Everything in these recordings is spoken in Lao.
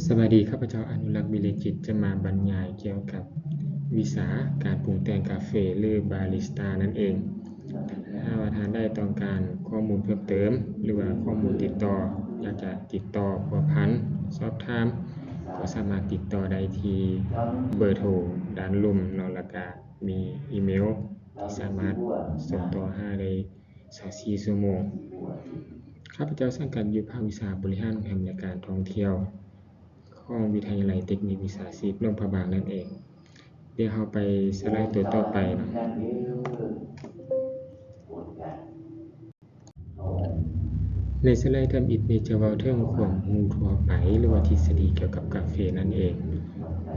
ສະບາຍດີ, ຂ້າພະເຈົ້າອະນຸລັກ ວິເລຈິດ ຈະມາບັນຍາຍກ່ຽວກັບວິຊາການປຸງແຕ່ງກາເຟ ຫຼື ບາຣິສຕານັ້ນເອງ. ຖ້າວ່າທ່ານໃດຕ້ອງການຂໍ້ມູນເພີ່ມເຕີມ ຫຼືວ່າຂໍ້ມູນຕິດຕໍ່, ຢາກຈະຕິດຕໍ່ພົວພັນ, ສອບຖາມ, ກໍສາມາດຕິດຕໍ່ໄດ້ທີ່ເບີໂທດ້ານລຸ່ມເນາະ, ແລ້ວກະມີອີເມວທີ່ສາມາດສົ່ງຕໍ່ຫາໄດ້ຊາວສີ່ຊົ່ວໂມງ. ຂ້າພະເຈົ້າສັງກັດຢູ່ພາກວິຊາບໍລິຫານໂຮງແຮມ ແລະ ການທ່ອງທ່ຽວ ຂອງວິທະຍາໄລເຕັກນິກວິຊາຊີບຫຼວງພະບາງນັ້ນເອງ. ດຽວເຮົາໄປສະໄລຕົວຕໍ່ໄປເນາະ. ໃນສະໄລທຳອິດນີ້ຈະເວົ້າເຖິງຄວາມຮູ້ທົ່ວໄປ ຫຼືວ່າທິດສະດີກ່ຽວກັບກາເຟນັ້ນເອງ.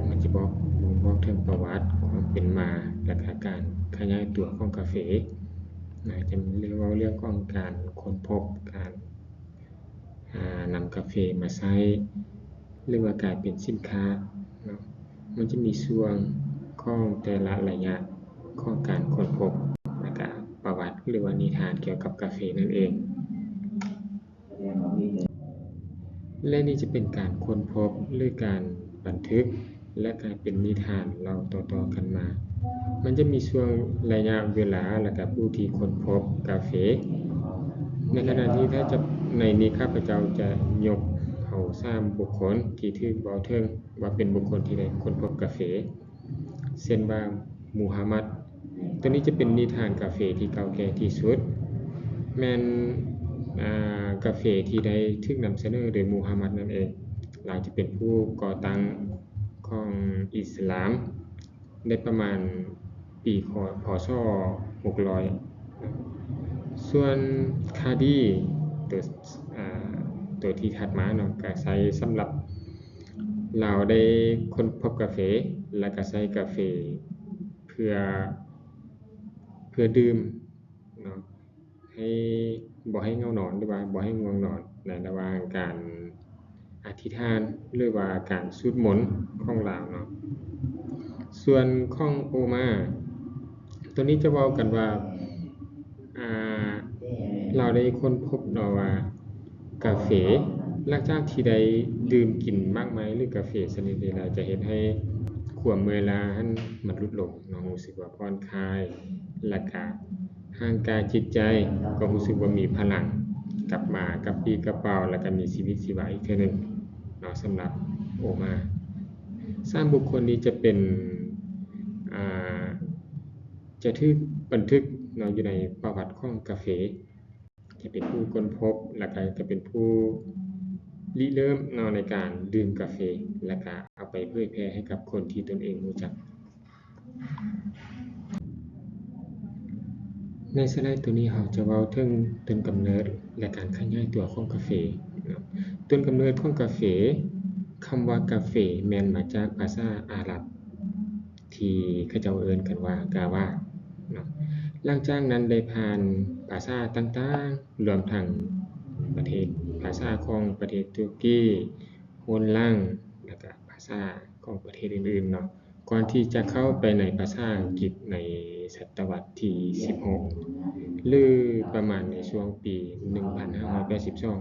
ມັນຈະບອກ ບົ່ງບອກເຖິງປະຫວັດຄວາມເປັນມາ ແລະ ກະການຂະຫຍາຍຕົວຂອງກາເຟ. ຈະເວົ້າເລື່ອງຂອງການຄົ້ນພົບ, ການ ອາ ນຳກາເຟມາໃຊ້ ຫຼືວ່າກາຍເປັນສິນຄ້າເນາະ. ມັນຈະມີຊ່ວງຂອງແຕ່ລະໄລຍະຂອງການຄົ້ນພົບ ແລະກະປະຫວັດ ຫຼືວ່ານິທານກ່ຽວກັບກາເຟນັ້ນເອງ. ແລະນີ້ຈະເປັນການຄົ້ນພົບ ຫຼືການບັນທຶກ ແລະກາຍເປັນນິທານເລົ່າຕໍ່ໆກັນມາ. ມັນຈະມີຊ່ວງໄລຍະເວລາ ແລະກະຜູ້ທີ່ຄົ້ນພົບກາເຟ. ໃນຂະນະທີ່ຖ້າຈະ ໃນນີ້ຂ້າພະເຈົ້າຈະຍົກເອົາສາມບຸກຄົນທີ່ຖືກເວົ້າເຖິງວ່າເປັນບຸກຄົນທີ່ໄດ້ຄົ້ນພົບກາເຟ ເຊັ່ນວ່າ ມູຮຳມັດ. ໂຕນີ້ຈະເປັນນິທານກາເຟທີ່ເກົ່າແກ່ທີ່ສຸດ, ແມ່ນ ອາ ກາເຟທີ່ໄດ້ຖືກນຳສະເໜີໂດຍມູຮຳມັດນັ້ນເອງ. ລາວຈະເປັນຜູ້ກໍ່ຕັ້ງຂອງອິດສະລາມ ໄດ້ປະມານປີ ພ.ສ. ຫົກຮ້ອຍ. ສ່ວນຄາດີ ໂຕ ອາ ໂຕທີ່ຖັດມາເນາະ ກະໃຊ້ສຳລັບລາວໄດ້ຄົ້ນພົບກາເຟ ແລະກະໃຊ້ກາເຟເພື່ອ ເພື່ອດື່ມເນາະ ໃຫ້ບໍ່ໃຫ້ເຫງົານອນ ຫຼືວ່າບໍ່ໃຫ້ງ່ວງນອນໃນລະຫວ່າງການ ອະທິຖານ ຫຼືວ່າການສູດມົນຂອງລາວເນາະ. ສ່ວນຂອງໂອມາ ໂຕນີ້ຈະເວົ້າກັນວ່າ ອາ ລາວໄດ້ຄົ້ນພົບເນາະວ່າກາເຟ ຫຼັງຈາກທີ່ໄດ້ດື່ມກິນໝາກໄມ້ ຫຼືກາເຟຊະນິດນີ້ແລ້ວ ຈະເຮັດໃຫ້ຄວາມເມື່ອຍລ້າຫັ້ນມັນຫຼຸດລົງເນາະ, ຮູ້ສຶກວ່າຜ່ອນຄາຍ ແລະກະ ຮ່າງກາຍຈິດໃຈກໍຮູ້ສຶກວ່າມີພະລັງກັບມາກະປີ້ກະເປົາ ແລະກະມີຊີວິດຊີວາອີກເທື່ອໜຶ່ງເນາະ. ສຳລັບໂອມາ ສາມບຸກຄົນນີ້ຈະເປັນ ອາ ຈະຖືກບັນທຶກເນາະຢູ່ໃນປະຫວັດຂອງກາເຟ, ຈະເປັນຜູ້ຄົ້ນພົບ ແລະກະຈະເປັນຜູ້ລິເລີ່ມເນາະໃນການດື່ມກາເຟ ແລະກະເອົາໄປເຜີຍແຜ່ໃຫ້ກັບຄົນທີ່ຕົນເອງຮູ້ຈັກ. ໃນສະໄລໂຕນີ້ເຮົາຈະເວົ້າເຖິງຕົ້ນກຳເນີດ ແລະ ການຂະຫຍາຍຕົວຂອງກາເຟເນາະ. ຕົ້ນກຳເນີດຂອງກາເຟ, ຄຳວ່າກາເຟແມ່ນມາຈາກພາສາອາຣັບທີ່ເຂົາເຈົ້າເອີ້ນກັນວ່າກາວາເນາະ. ຫຼັງຈາກນັ້ນໄດ້ຜ່ານພາສາຕ່າງໆ ລວມທັງປະເທດ, ພາສາຂອງປະເທດຕຸລະກີ, ໂຮນລັງ ແລະກະພາສາຂອງປະເທດອື່ນໆເນາະ. ກ່ອນທີ່ຈະເຂົ້າໄປໃນພາສາອັງກິດໃນສະຕະວັດທີສິບຫົກ ຫຼື ປະມານໃນຊ່ວງປີໜຶ່ງພັນຫ້າຮ້ອຍແປດສິບສອງ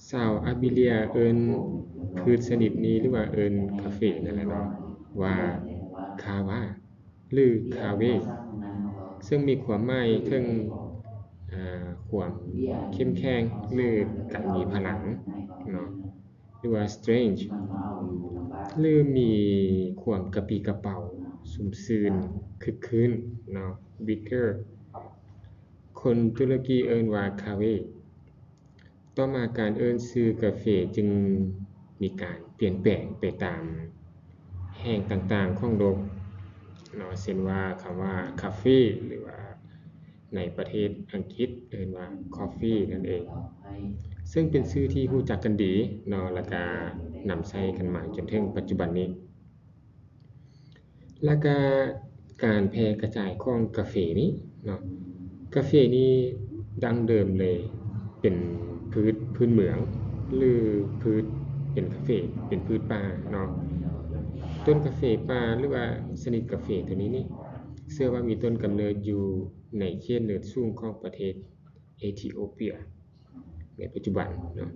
ຊາວອາບີເລຍເອີ້ນພືດຊະນິດນີ້ ຫຼືວ່າເອີ້ນກາເຟນັ້ນແຫຼະເນາະ ວ່າຄາວາ ຫຼື ຄາເວ ເຊິ່ງມີຄວາມໝາຍເຖິງ ອາ ຄວາມເຂັ້ມແຂງ ຫຼື ການມີພະລັງເນາະ ຫຼືວ່າ strength ຫຼື ມີຄວາມກະປີ້ກະເປົາ, ຊຸ່ມຊື່ນ, ຄຶກຄື້ນເນາະ, bitter. ຄົນຕຸລະກີເອີ້ນວ່າ ຄາເວ. ຕໍ່ມາການເອີ້ນຊື່ກາເຟຈຶ່ງມີການປ່ຽນແປງໄປຕາມແຫ່ງຕ່າງໆຂອງໂລກເນາະ, ເຊັ່ນວ່າຄຳວ່າ ຄາເຟ ຫຼືວ່າ ໃນປະເທດອັງກິດເອີ້ນວ່າ coffee ນັ້ນເອງ, ເຊິ່ງເປັນຊື່ທີ່ຮູ້ຈັກກັນດີເນາະ ແລະກະນຳໃຊ້ກັນມາຈົນເຖິງປັດຈຸບັນນີ້. ແລະກະການແຜ່ກະຈາຍຂອງກາເຟນີ້ເນາະ, ກາເຟນີ້ດັ້ງເດີມເລີຍເປັນພືດພື້ນເມືອງ ຫຼື ພືດ ເປັນກາເຟ ເປັນພືດປ່າເນາະ. ຕົ້ນກາເຟປ່າ ຫຼືວ່າຊະນິດກາເຟໂຕນີ້ນີ້ ເຊື່ອວ່າມີຕົ້ນກຳເນີດຢູ່ ໃນເຂດເນີນສູງຂອງປະເທດເອທິໂອເປຍໃນປັດຈຸບັນເນາະ.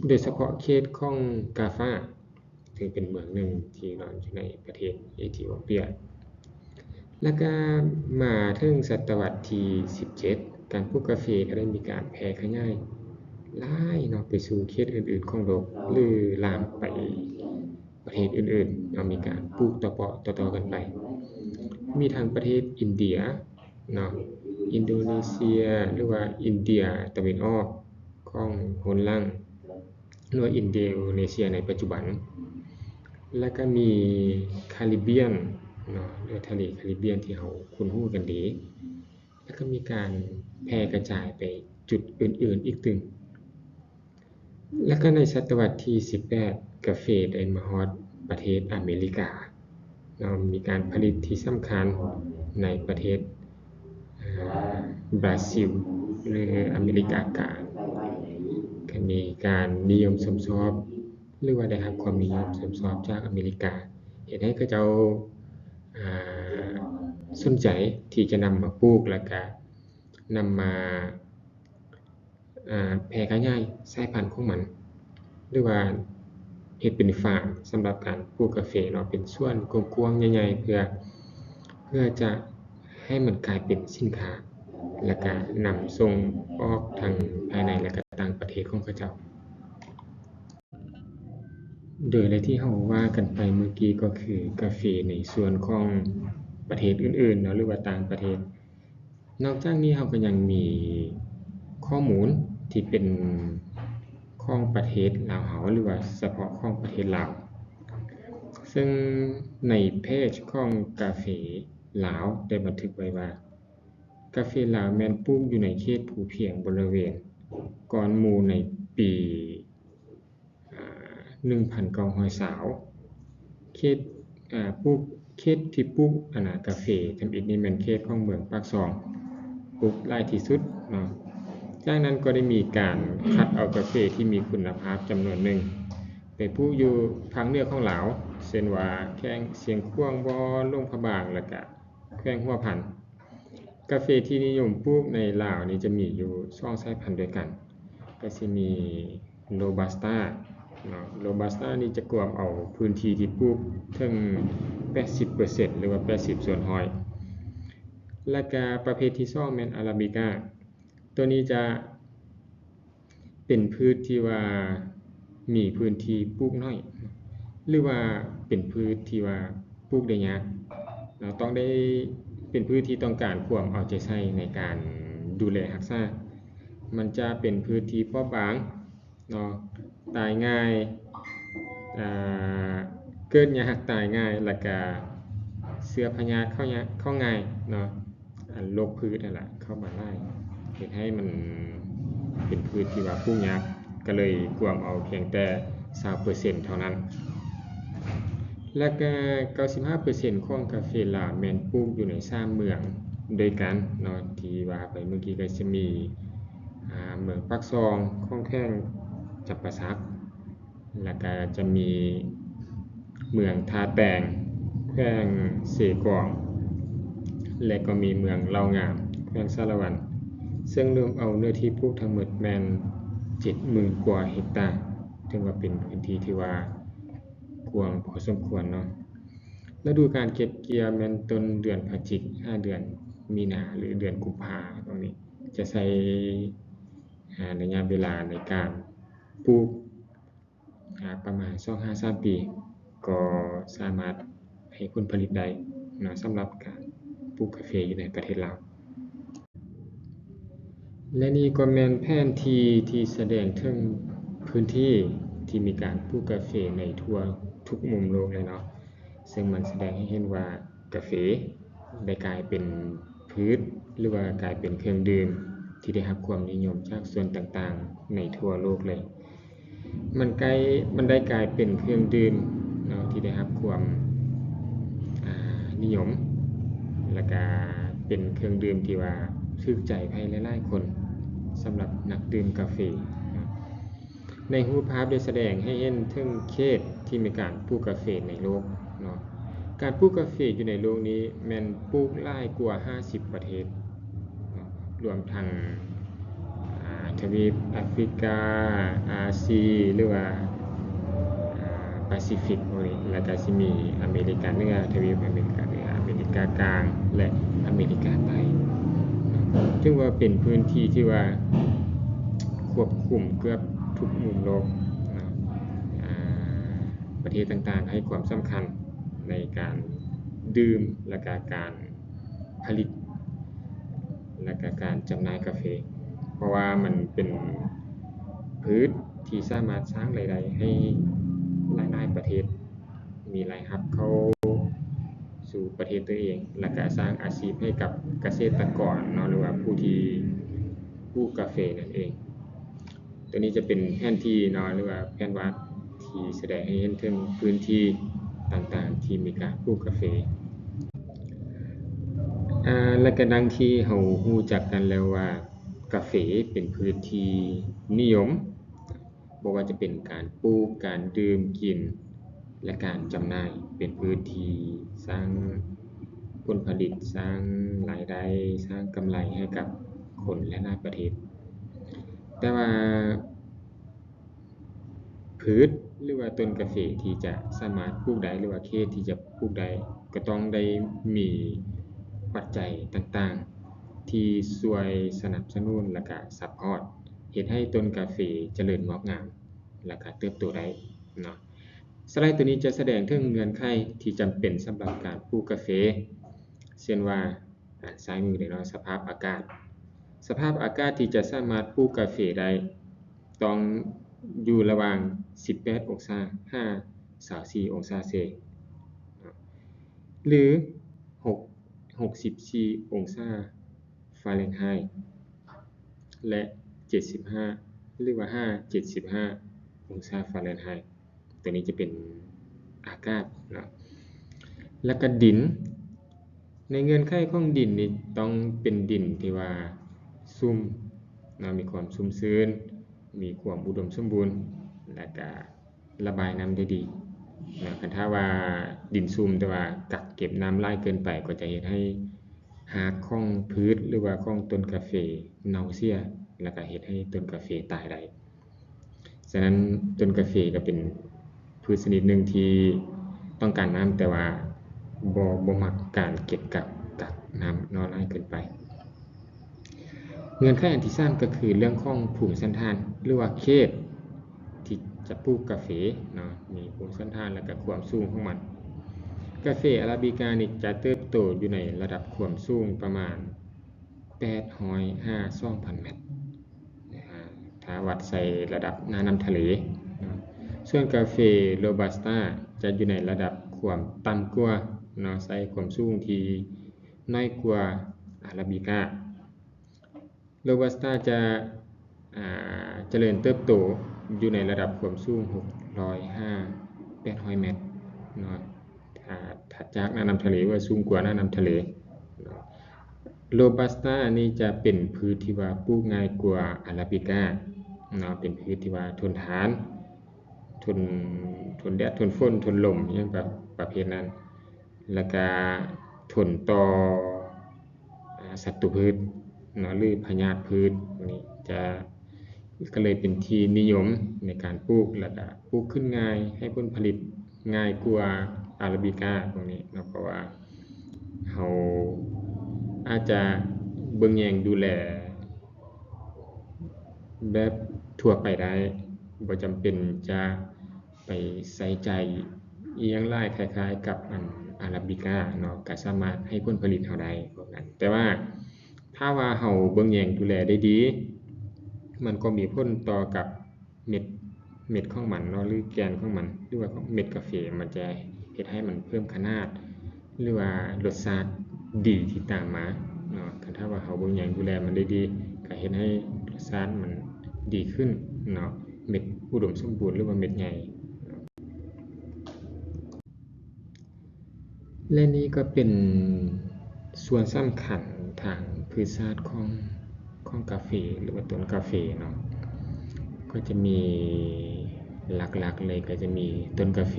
ໂດຍສະເພາະເຂດຂອງກາຟາ ເຊິ່ງເປັນເມືອງໜຶ່ງທີ່ນອນຢູ່ໃນປະເທດເອທິໂອເປຍ. ແລ້ວກະມາເຖິງສະຕະວັດທີສິບເຈັດ ການປູກກາເຟກໍໄດ້ມີການແຜ່ຂະຫຍາຍຫຼາຍເນາະ ໄປສູ່ເຂດອື່ນໆຂອງໂລກ ຫຼື ລາມໄປປະເທດອື່ນໆເນາະ ມີການປູກຕໍ່ເປາະຕໍ່ໆກັນໄປ ມີທັງປະເທດອິນເດຍເນາະ ອິນໂດເນເຊຍ ຫຼືວ່າອິນເດຍຕາເວັນອອກຂອງໂຮນລັງ ຫຼືວ່າອິນໂດເນເຊຍໃນປັດຈຸບັນ ແລ້ວກໍມີຄາຣິບຽນເນາະ ຫຼືທະເລຄາຣິບຽນທີ່ເຮົາຄຸ້ນຮູ້ກັນດີ ແລ້ວກໍມີການແຜ່ກະຈາຍໄປຈຸດອື່ນໆອີກຕື່ມ. ແລ້ວກໍໃນສະຕະວັດທີສິບແປດ ກາເຟໄດ້ມາຮອດປະເທດອາເມລິກາເນາະ ມີການຜະລິດທີ່ສຳຄັນໃນປະເທດ ອາ ບຣາຊິລ ຫຼື ອາເມລິກາກາງ ກໍມີການນິຍົມຊົມຊອບ ຫຼືວ່າໄດ້ຮັບຄວາມນິຍົມຊົມຊອບຈາກອາເມລິກາ ເຮັດໃຫ້ເຂົາເຈົ້າ ອາ ສົນໃຈທີ່ຈະນຳມາປູກ ແລ້ວກະນຳມາ ອາ ແຜ່ຂະຫຍາຍສາຍພັນຂອງມັນ ຫຼືວ່າເຮັດເປັນຟາມສຳລັບການປູກກາເຟເນາະ ເປັນສວນກວ້າງໆໃຫຍ່ໆ ເພື່ອ ເພື່ອຈະໃຫ້ມັນກາຍເປັນສິນຄ້າ ແລ້ວກະນຳສົ່ງອອກທັງພາຍໃນ ແລ້ວກະຕ່າງປະເທດຂອງເຂົາເຈົ້າ. ໂດຍ ແລະ ທີ່ເຮົາວ່າກັນໄປເມື່ອກີ້ກໍຄືກາເຟໃນສ່ວນຂອງປະເທດອື່ນໆເນາະ ຫຼືວ່າຕ່າງປະເທດ. ນອກຈາກນີ້ເຮົາກໍຍັງມີຂໍ້ມູນທີ່ເປັນຂອງປະເທດລາວເຮົາ ຫຼືວ່າສະເພາະຂອງປະເທດລາວ ເຊິ່ງໃນເພຈຂອງກາເຟລາວໄດ້ບັນທຶກໄວ້ວ່າ ກາເຟລາວແມ່ນປູກຢູ່ໃນເຂດພູພຽງບໍລິເວນກ່ອນໝູ່ໃນປີ ອາ ໜຶ່ງພັນເກົ້າຮ້ອຍຊາວ ເຂດ ອາ ປູກ ເຂດທີ່ປູກ ອັນນາ ກາເຟທຳອິດນີ້ແມ່ນເຂດຂອງເມືອງປາກຊ່ອງ ປູກຫຼາຍທີ່ສຸດເນາະ. ຈາກນັ້ນກໍໄດ້ມີການຄັດເອົາກາເຟທີ່ມີຄຸນນະພາບຈຳນວນໜຶ່ງ ໄປປູກຢູ່ພາກເໜືອຂອງລາວ ເຊັ່ນວ່າແຂວງຊຽງຂວາງບໍ ຫຼວງພະບາງ ແລ້ວກະແຂວງຫົວພັນ. ກາເຟທີ່ນິຍົມປູກໃນລາວນີ້ຈະມີຢູ່ສອງສາຍພັນດ້ວຍກັນ ກໍຊິມີໂຣບັສຕາເນາະ ໂຣບັສຕານີ້ຈະກວມເອົາພື້ນທີ່ທີ່ປູກເຖິງແປດສິບເປີເຊັນ ຫຼືວ່າແປດສິບສ່ວນຮ້ອຍ ແລ້ວກະປະເພດທີສອງແມ່ນອາຣາບິກາ ໂຕນີ້ຈະ ເປັນພືດທີ່ວ່າມີພື້ນທີ່ປູກໜ້ອຍ ຫຼືວ່າເປັນພືດທີ່ວ່າປູກໄດ້ຍາກເນາະ ຕ້ອງໄດ້ເປັນພືດທີ່ຕ້ອງການຄວາມເອົາໃຈໃສ່ໃນການດູແລຮັກສາ. ມັນຈະເປັນພືດທີ່ເປາະບາງເນາະ ຕາຍງ່າຍ ອາ ເກີດຍາກ ຕາຍງ່າຍ ແລ້ວກະເຊື້ອພະຍາດເຂົ້າຍາກ ເຂົ້າງ່າຍເນາະ. ອັນໂລກພືດຫັ້ນລະເຂົ້າມາຫຼາຍ ເຮັດໃຫ້ມັນເປັນພືດທີ່ວ່າປູກຍາກ ກໍເລີຍກວມເອົາພຽງແຕ່ຊາວເປີເຊັນເທົ່ານັ້ນ ແລະກະເກົ້າສິບຫ້າເປີເຊັນຂອງກາເຟລາວແມ່ນປູກຢູ່ໃນສາມເມືອງດ້ວຍກັນເນາະ ທີ່ວ່າໄປເມື່ອກີ້ກໍຈະມີ ອາ ເມືອງປາກຊ່ອງຂອງແຂວງຈຳປາສັກ ແລ້ວກະຈະມີເມືອງທ່າແຕງ ແຂວງເຊກອງ ແລະກໍມີເມືອງເລົ່າງາມ ແຂວງສາລະວັນ ເຊິ່ງລວມເອົາເນື້ອທີ່ປູກທັງໝົດແມ່ນເຈັດໝື່ນກວ່າເຮັກຕາ ຖືວ່າເປັນພື້ນທີ່ທີ່ວ່າກວ້າງພໍສົມຄວນເນາະ. ລະດູການເກັບກ່ຽວແມ່ນຕົ້ນເດືອນພະຈິກ ຫາເດືອນມີນາ ຫຼືເດືອນກຸມພາ ປະມານນີ້ ຈະໃຊ້ ອາ ໄລຍະເວລາໃນການປູກ ອາ ປະມານສອງຫາສາມປີ ກໍສາມາດໃຫ້ຜົນຜະລິດໄດ້ເນາະ ສຳລັບການປູກກາເຟຢູ່ໃນປະເທດລາວ. ແລະນີ້ກໍແມ່ນແຜນທີ່ທີ່ສະແດງເຖິງພື້ນທີ່ທີ່ມີການປູກກາເຟໃນທົ່ວທຸກມຸມໂລກເລີຍເນາະ ເຊິ່ງມັນສະແດງໃຫ້ເຫັນວ່າກາເຟໄດ້ກາຍເປັນພືດ ຫຼືວ່າກາຍເປັນເຄື່ອງດື່ມທີ່ໄດ້ຮັບຄວາມນິຍົມຈາກສ່ວນຕ່າງໆໃນທົ່ວໂລກເລີຍ. ມັນກາຍ ມັນໄດ້ກາຍເປັນເຄື່ອງດື່ມເນາະ ທີ່ໄດ້ຮັບຄວາມ ອາ ນິຍົມ ແລ້ວກະເປັນເຄື່ອງດື່ມທີ່ວ່າຖືກໃຈໃຜຫຼາຍໆຄົນ ສຳລັບນັກດື່ມກາເຟເນາະ. ໃນຮູບພາບໄດ້ສະແດງໃຫ້ເຫັນເຖິງເຂດທີ່ມີການປູກກາເຟໃນໂລກເນາະ. ການປູກກາເຟຢູ່ໃນໂລກນີ້ແມ່ນປູກຫຼາຍກວ່າຫ້າສິບປະເທດເນາະ ລວມທັງ ອາ ທະວີບແອຟຣິກາ, ອາຊີ ຫຼືວ່າ ອາ ປາຊີຟິກພວກນີ້ ແລ້ວກະຊິມີອາເມລິກາເໜືອ, ທະວີບອາເມລິກາເໜືອ, ອາເມລິກາກາງ ແລະ ອາເມລິກາໃຕ້. ຖືວ່າເປັນພື້ນທີ່ທີ່ວ່າຄວບຄຸມເກືອບທຸກມຸມໂລກເນາະ. ອາ ປະເທດຕ່າງໆໃຫ້ຄວາມສຳຄັນໃນການດື່ມ ແລະກະການຜະລິດ ແລະກະການຈຳໜ່າຍກາເຟ ເພາະວ່າມັນເປັນພືດທີ່ສາມາດສ້າງລາຍໄດ້ໃຫ້ຫຼາຍໆປະເທດ ມີລາຍຮັບເຂົ້າສູ່ປະເທດຕົວເອງ ແລະກະສ້າງອາຊີບໃຫ້ກັບກະເສດຕະກອນເນາະ ຫຼືວ່າຜູ້ທີ່ປູກກາເຟນັ້ນເອງ. ຕົວນີ້ຈະເປັນແຜນທີ່ເນາະ ຫຼືວ່າແຜນວາດທີ່ສະແດງໃຫ້ເຫັນເຖິງພື້ນທີ່ຕ່າງໆທີ່ມີການປູກກາເຟ. ອາ ແລະກະດັ່ງທີ່ເຮົາຮູ້ຈັກກັນແລ້ວວ່າ ກາເຟເປັນພືດທີ່ນິຍົມ ບໍ່ວ່າຈະເປັນການປູກ, ການດື່ມກິນ ແລະການຈຳໜ່າຍ ເປັນພືດທີ່ສ້າງຜົນຜະລິດ, ສ້າງລາຍໄດ້, ສ້າງກຳໄລໃຫ້ກັບຄົນຫຼາຍໆປະເທດ. ແຕ່ວ່າພືດ ຫຼືວ່າຕົ້ນກາເຟທີ່ຈະສາມາດປູກໄດ້ ຫຼືວ່າເຂດທີ່ຈະປູກໄດ້ ກໍຕ້ອງໄດ້ມີປັດໄຈຕ່າງໆທີ່ຊ່ວຍສະໜັບສະໜູນ ແລະກະຊັບພອດ ເຮັດໃຫ້ຕົ້ນກາເຟຈະເລີນງອກງາມ ແລະກະເຕີບໂຕໄດ້ເນາະ. ສະໄລຕົວນີ້ຈະສະແດງເຖິງເງື່ອນໄຂທີ່ຈຳເປັນສຳລັບການປູກກາເຟ ເຊັ່ນວ່າ ອາ ຊ້າຍມືເດ້ເນາະ ສະພາບອາກາດ. ສະພາບອາກາດທີ່ຈະສາມາດປູກກາເຟໄດ້ ຕ້ອງຢູ່ລະຫວ່າງສິບແປດອົງສາຫາຊາວສີ່ອົງສາເຊ ຫຼື ຫົກ ຫົກສິບສີ່ອົງສາຟາເຣັນໄຮ ແລະ ເຈັດສິບຫ້າ ຫຼືວ່າຫາເຈັດສິບຫ້າອົງສາຟາເຣັນໄຮ. ຕົວນີ້ຈະເປັນອາກາດເນາະ. ແລ້ວກະດິນ ໃນເງື່ອນໄຂຂອງດິນນີ້ຕ້ອງເປັນດິນທີ່ວ່າຊຸ່ມເນາະ ມີຄວາມຊຸ່ມຊື່ນ ມີຄວາມອຸດົມສົມບູນ ແລ້ວກະລະບາຍນ້ຳໄດ້ດີເນາະ. ຄັນຖ້າວ່າດິນຊຸ່ມ ແຕ່ວ່າກັກເກັບນ້ຳຫຼາຍເກີນໄປ ກໍຈະເຮັດໃຫ້ຮາກຂອງພືດ ຫຼືວ່າຂອງຕົ້ນກາເຟເນົ່າເສຍ ແລ້ວກະເຮັດໃຫ້ຕົ້ນກາເຟຕາຍໄດ້. ສະນັ້ນຕົ້ນກາເຟກໍເປັນພືດຊະນິດໜຶ່ງທີ່ຕ້ອງການນ້ຳ ແຕ່ວ່າບໍ່ ບໍ່ມັກການເກັບກັກ ກັກນ້ຳເນາະຫຼາຍເກີນໄປ. ເງື່ອນໄຂອັນທີສາມກໍຄືເລື່ອງຂອງພູມສັນຖານ ຫຼືວ່າເຂດທີ່ຈະປູກກາເຟເນາະ ມີພູມສັນຖານ ແລ້ວກໍຄວາມສູງຂອງມັນ. ກາເຟອາຣາບິການີ້ຈະເຕີບໂຕຢູ່ໃນລະດັບຄວາມສູງປະມານ ແປດຮ້ອຍຫາສອງພັນແມັດ ອາ ຖ້າວັດໃສ່ລະດັບໜ້ານ້ຳທະເລເນາະ. ສ່ວນກາເຟໂຣບັສຕາຈະຢູ່ໃນລະດັບຄວາມຕ່ຳກວ່າເນາະ ໃຊ້ຄວາມສູງທີ່ນ້ອຍກວ່າອາຣາບິກາ. ໂຣບັສຕາຈະ ອາ ຈະເລີນເຕີບໂຕຢູ່ໃນລະດັບຄວາມສູງຫົກຮ້ອຍຫາແປດຮ້ອຍແມັດເນາະ. ຖ້າ ຖັດຈາກໜ້ານ້ຳທະເລ ຫຼືວ່າສູງກວ່າໜ້ານ້ຳທະເລເນາະ. ໂຣບັສຕານີ້ຈະເປັນພືດທີ່ວ່າປູກງ່າຍກວ່າອາຣາບິກາເນາະ ເປັນພືດທີ່ວ່າທົນທານ ທົນ ທົນແດດ ທົນຝົນ ທົນລົມ ຫຍັງປະ ປະເພດນັ້ນ ແລ້ວກະທົນຕໍ່ ອາ ສັດຕູພືດເນາະ ຫຼື ພະຍາດພືດ ພວກນີ້ຈະ ກໍເລີຍເປັນທີ່ນິຍົມໃນການປູກ ແລ້ວກະປູກຂຶ້ນງ່າຍ ໃຫ້ຜົນຜະລິດງ່າຍກວ່າອາຣາບິກາພວກນີ້ເນາະ. ເພາະວ່າເຮົາອາດຈະເບິ່ງແຍງດູແລແບບທົ່ວໄປໄດ້ ບໍ່ຈຳເປັນຈະ ໄປໃສ່ໃຈອີ່ຫຍັງຫຼາຍ ຄ້າຍໆກັບອັນອາຣາບິກາເນາະ ກະສາມາດໃຫ້ຜົນຜະລິດເຮົາໄດ້ພວກນັ້ນ. ແຕ່ວ່າຖ້າວ່າເຮົາເບິ່ງແຍງດູແລໄດ້ດີ ມັນກໍມີຜົນຕໍ່ກັບເມັດ ເມັດຂອງມັນເນາະ ຫຼື ແກ່ນຂອງມັນ ຫຼືວ່າເມັດກາເຟ ມັນຈະເຮັດໃຫ້ມັນເພີ່ມຂະໜາດ ຫຼືວ່າລົດຊາດດີທີ່ຕາມມາເນາະ. ຄັນຖ້າວ່າເຮົາເບິ່ງແຍງດູແລມັນໄດ້ດີ ກະເຮັດໃຫ້ລົດຊາດມັນດີຂຶ້ນເນາະ ເມັດອຸດົມສົມບູນ ຫຼືວ່າເມັດໃຫຍ່ເນາະ. ແລະນີ້ກໍເປັນສ່ວນສຳຄັນທາງພືດຊາດຂອງ ຂອງກາເຟ ຫຼືວ່າຕົ້ນກາເຟເນາະ. ກໍຈະມີຫຼັກໆເລີຍ ກໍຈະມີຕົ້ນກາເຟ.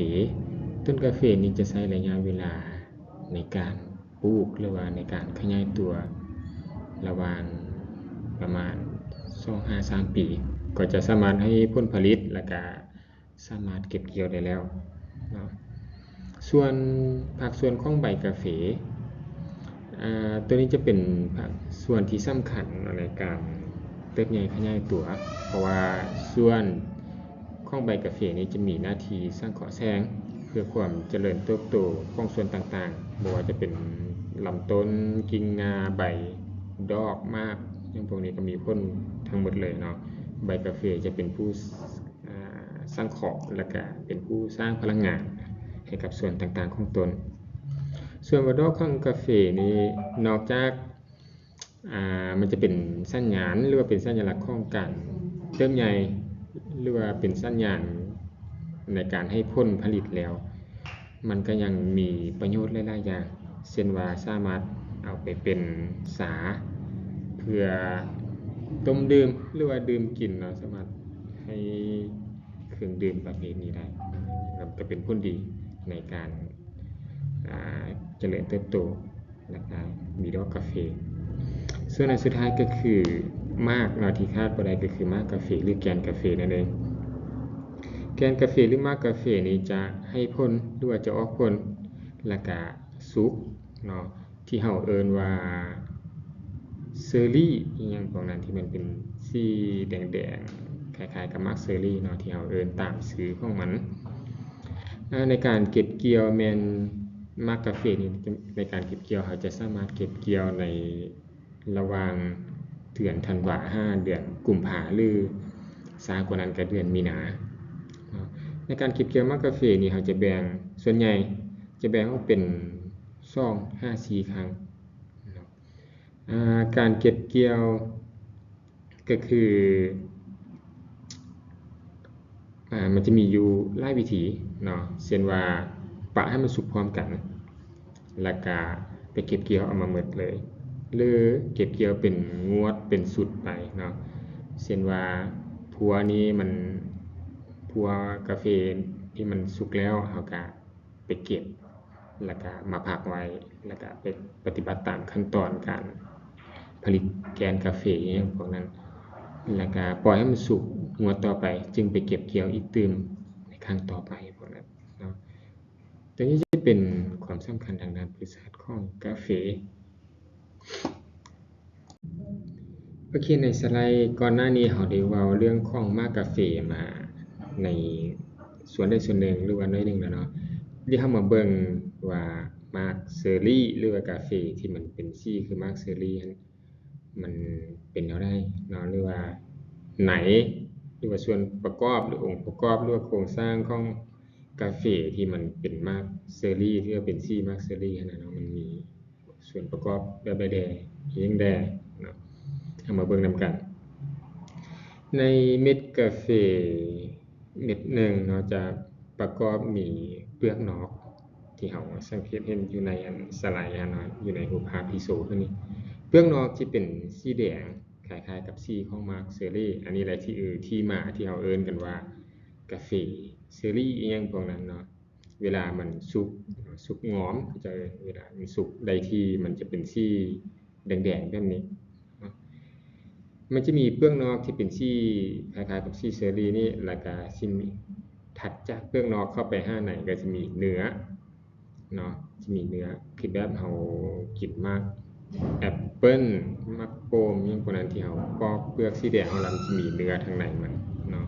ຕົ້ນກາເຟນີ້ຈະໃຊ້ໄລຍະເວລາໃນການ ປູກ ຫຼືວ່າໃນການຂະຫຍາຍຕົວລະຫວ່າງປະມານສ ສອງຫາສາມປີ ກໍຈະສາມາດໃຫ້ຜົນຜະລິດ ແລ້ວກະສາມາດເກັບກ່ຽວໄດ້ແລ້ວເນາະ. ສ່ວນ ພາກສ່ວນຂອງໃບກາເຟ ອາ ຕົວນີ້ຈະເປັນພາກສ່ວນທີ່ສຳຄັນເນາະ ໃນການເຕີບໃຫຍ່ຂະຫຍາຍຕົວ ເພາະວ່າສ່ວນຂອງໃບກາເຟນີ້ຈະມີໜ້າທີ່ສັງເຄາະແສງ ເພື່ອຄວາມຈະເລີນເຕີບໂຕຂອງສ່ວນຕ່າງໆ ບໍ່ວ່າຈະເປັນລຳຕົ້ນ, ກິ່ງງ່າ, ໃບ, ດອກ, ໝາກ ຫຍັງພວກນີ້ກໍມີຜົນທັງໝົດເລີຍເນາະ. ໃບກາເຟຈະເປັນຜູ້ ອາ ສັງເຄາະ ແລ້ວກະເປັນຜູ້ສ້າງພະລັງງານໃຫ້ກັບສ່ວນຕ່າງໆຂອງຕົ້ນ. ສ່ວນວ່າດອກຂອງກາເຟນີ້ ນອກຈາກ ອາ ມັນຈະເປັນສັນຍານ ຫຼືວ່າເປັນສັນຍະລັກຂອງການເຕີບໃຫຍ່ ຫຼືວ່າເປັນສັນຍານໃນການໃຫ້ຜົນຜະລິດແລ້ວ ມັນກໍຍັງມີປະໂຫຍດຫຼາຍໆຢ່າງ ເຊັ່ນວ່າສາມາດເອົາໄປເປັນຊາ ເພື່ອຕົ້ມດື່ມ ຫຼືວ່າດື່ມກິນເນາະ, ສາມາດໃຫ້ເຄື່ອງດື່ມປະເພດນີ້ໄດ້ ກໍເປັນຜົນດີໃນການ ອາ ຈະເລີນເຕີບໂຕ ແລ້ວກໍມີດອກກາເຟ. ສ່ວນອັນສຸດທ້າຍກໍຄືໝາກເນາະ ທີ່ຂາດບໍ່ໄດ້ກໍຄືໝາກກາເຟ ຫຼື ແກ່ນກາເຟນັ້ນເອງ. ແກ່ນກາເຟ ຫຼື ໝາກກາເຟນີ້ຈະໃຫ້ຜົນ ຫຼືວ່າຈະອອກຜົນ ແລ້ວກະສຸກເນາະ ທີ່ເຮົາເອີ້ນວ່າເຊີຣີ ອີ່ຫຍັງພວກນັ້ນ ທີ່ມັນເປັນສີແດງໆ ຄ້າຍໆກັບໝາກເຊີຣີເນາະ ທີ່ເຮົາເອີ້ນຕາມຊື່ຂອງມັນ. ອາ ໃນການເກັບກ່ຽວແມ່ນ ໝາກກາເຟນີ້ ໃນການເກັບກ່ຽວ ເຮົາຈະສາມາດເກັບກ່ຽວໃນລະຫວ່າງເດືອນທັນວາຫາເດືອນກຸມພາ ຫຼື ຊ້າກວ່ານັ້ນກໍເດືອນມີນາເນາະ. ໃນການເກັບກ່ຽວໝາກກາເຟນີ້ ເຮົາຈະແບ່ງ ສ່ວນໃຫຍ່ຈະແບ່ງອອກເປັນສອງຫາສີ່ຄັ້ງເນາະ. ອາ ການເກັບກ່ຽວ ກໍຄື ອາ ມັນຈະມີຢູ່ຫຼາຍວິທີເນາະ ເຊັ່ນວ່າປະໃຫ້ມັນສຸກພ້ອມກັນ ແລ້ວກະໄປເກັບກ່ຽວເອົາມາໝົດເລີຍ ຫຼື ເກັບກ່ຽວເປັນງວດເປັນຊຸດໄປເນາະ. ເຊັ່ນວ່າພົ່ວນີ້ມັນ ພົ່ວກາເຟທີ່ມັນສຸກແລ້ວ ເຮົາກະ ໄປເກັບ ແລ້ວກະມາພັກໄວ້ ແລ້ວກະໄປປະຕິບັດຕາມຂັ້ນຕອນການຜະລິດແກ່ນກາເຟ ອີ່ຫຍັງພວກນັ້ນ ແລ້ວກະປ່ອຍໃຫ້ມັນສຸກ ງວດຕໍ່ໄປຈຶ່ງໄປເກັບກ່ຽວອີກຕື່ມໃນຄັ້ງຕໍ່ໄປພວກນັ້ນເນາະ. ຕົວນີ້ຈະເປັນຄວາມສຳຄັນທາງດ້ານພືດສັດຂອງກາເຟ. ໂອເຄ ໃນສະໄລກ່ອນໜ້ານີ້ເຮົາໄດ້ເວົ້າເລື່ອງຂອງໝາກກາເຟມາໃນສ່ວນໃດສ່ວນໜຶ່ງ ຫຼືວ່າໜ້ອຍໜຶ່ງແລ້ວເນາະ. ດຽວເຮົາມາເບິ່ງວ່າໝາກເຊີຣີ ຫຼືວ່າກາເຟທີ່ມັນເປັນສີຄືໝາກເຊີຣີຫັ້ນ ມັນເປັນແນວໃດເນາະ ຫຼືວ່າໃນ ຫຼືວ່າສ່ວນປະກອບ ຫຼືອົງປະກອບ ຫຼືວ່າໂຄງສ້າງຂອງກາເຟທີ່ມັນເປັນໝາກເຊີຣີ ທີ່ວ່າເປັນສີໝາກເຊີຣີຫັ້ນນະເນາະ ມັນມີ ສ່ວນປະກອບແບບໃດແດ່ ອີ່ຫຍັງແດ່ເນາະ ເຮົາມາເບິ່ງນຳກັນ. ໃນເມັດກາເຟເມັດໜຶ່ງເນາະ ຈະປະກອບມີເປືອກນອກ ທີ່ເຮົາສັງເກດເຫັນຢູ່ໃນອັນສະໄລຫັ້ນເນາະ ຢູ່ໃນຮູບພາບທີ່ໂຊຂຶ້ນນີ້. ເປືອກນອກຈະເປັນສີແດງ ຄ້າຍໆກັບສີຂອງໝາກເຊີຣີ. ອັນນີ້ແຫຼະທີ່ ເອີ ທີ່ມາທີ່ເຮົາເອີ້ນກັນວ່າກາເຟເຊີຣີ ອີ່ຫຍັງພວກນັ້ນເນາະ. ເວລາມັນສຸກ ສຸກງອມ ເຂົາເຈົ້າເອີ້ນ ເວລາມັນສຸກໄດ້ທີ່ ມັນຈະເປັນສີແດງໆແບບນີ້ເນາະ. ມັນຈະມີເປືອກນອກທີ່ເປັນສີຄ້າຍໆກັບສີເຊີຣີນີ້ ແລ້ວກະຊິມີ ຖັດຈາກເປືອກນອກເຂົ້າໄປຫາໃນ ກໍຈະມີເນື້ອເນາະ ຈະມີເນື້ອ ຄືແບບເຮົາກິນໝາກ ແອັບເປິ້ນ ໝາກໂປ່ມ ຫຍັງພວກນັ້ນ ທີ່ເຮົາປອກເປືອກສີແດງອອກແລ້ວ ມັນຈະມີເນື້ອທາງໃນມັນເນາະ.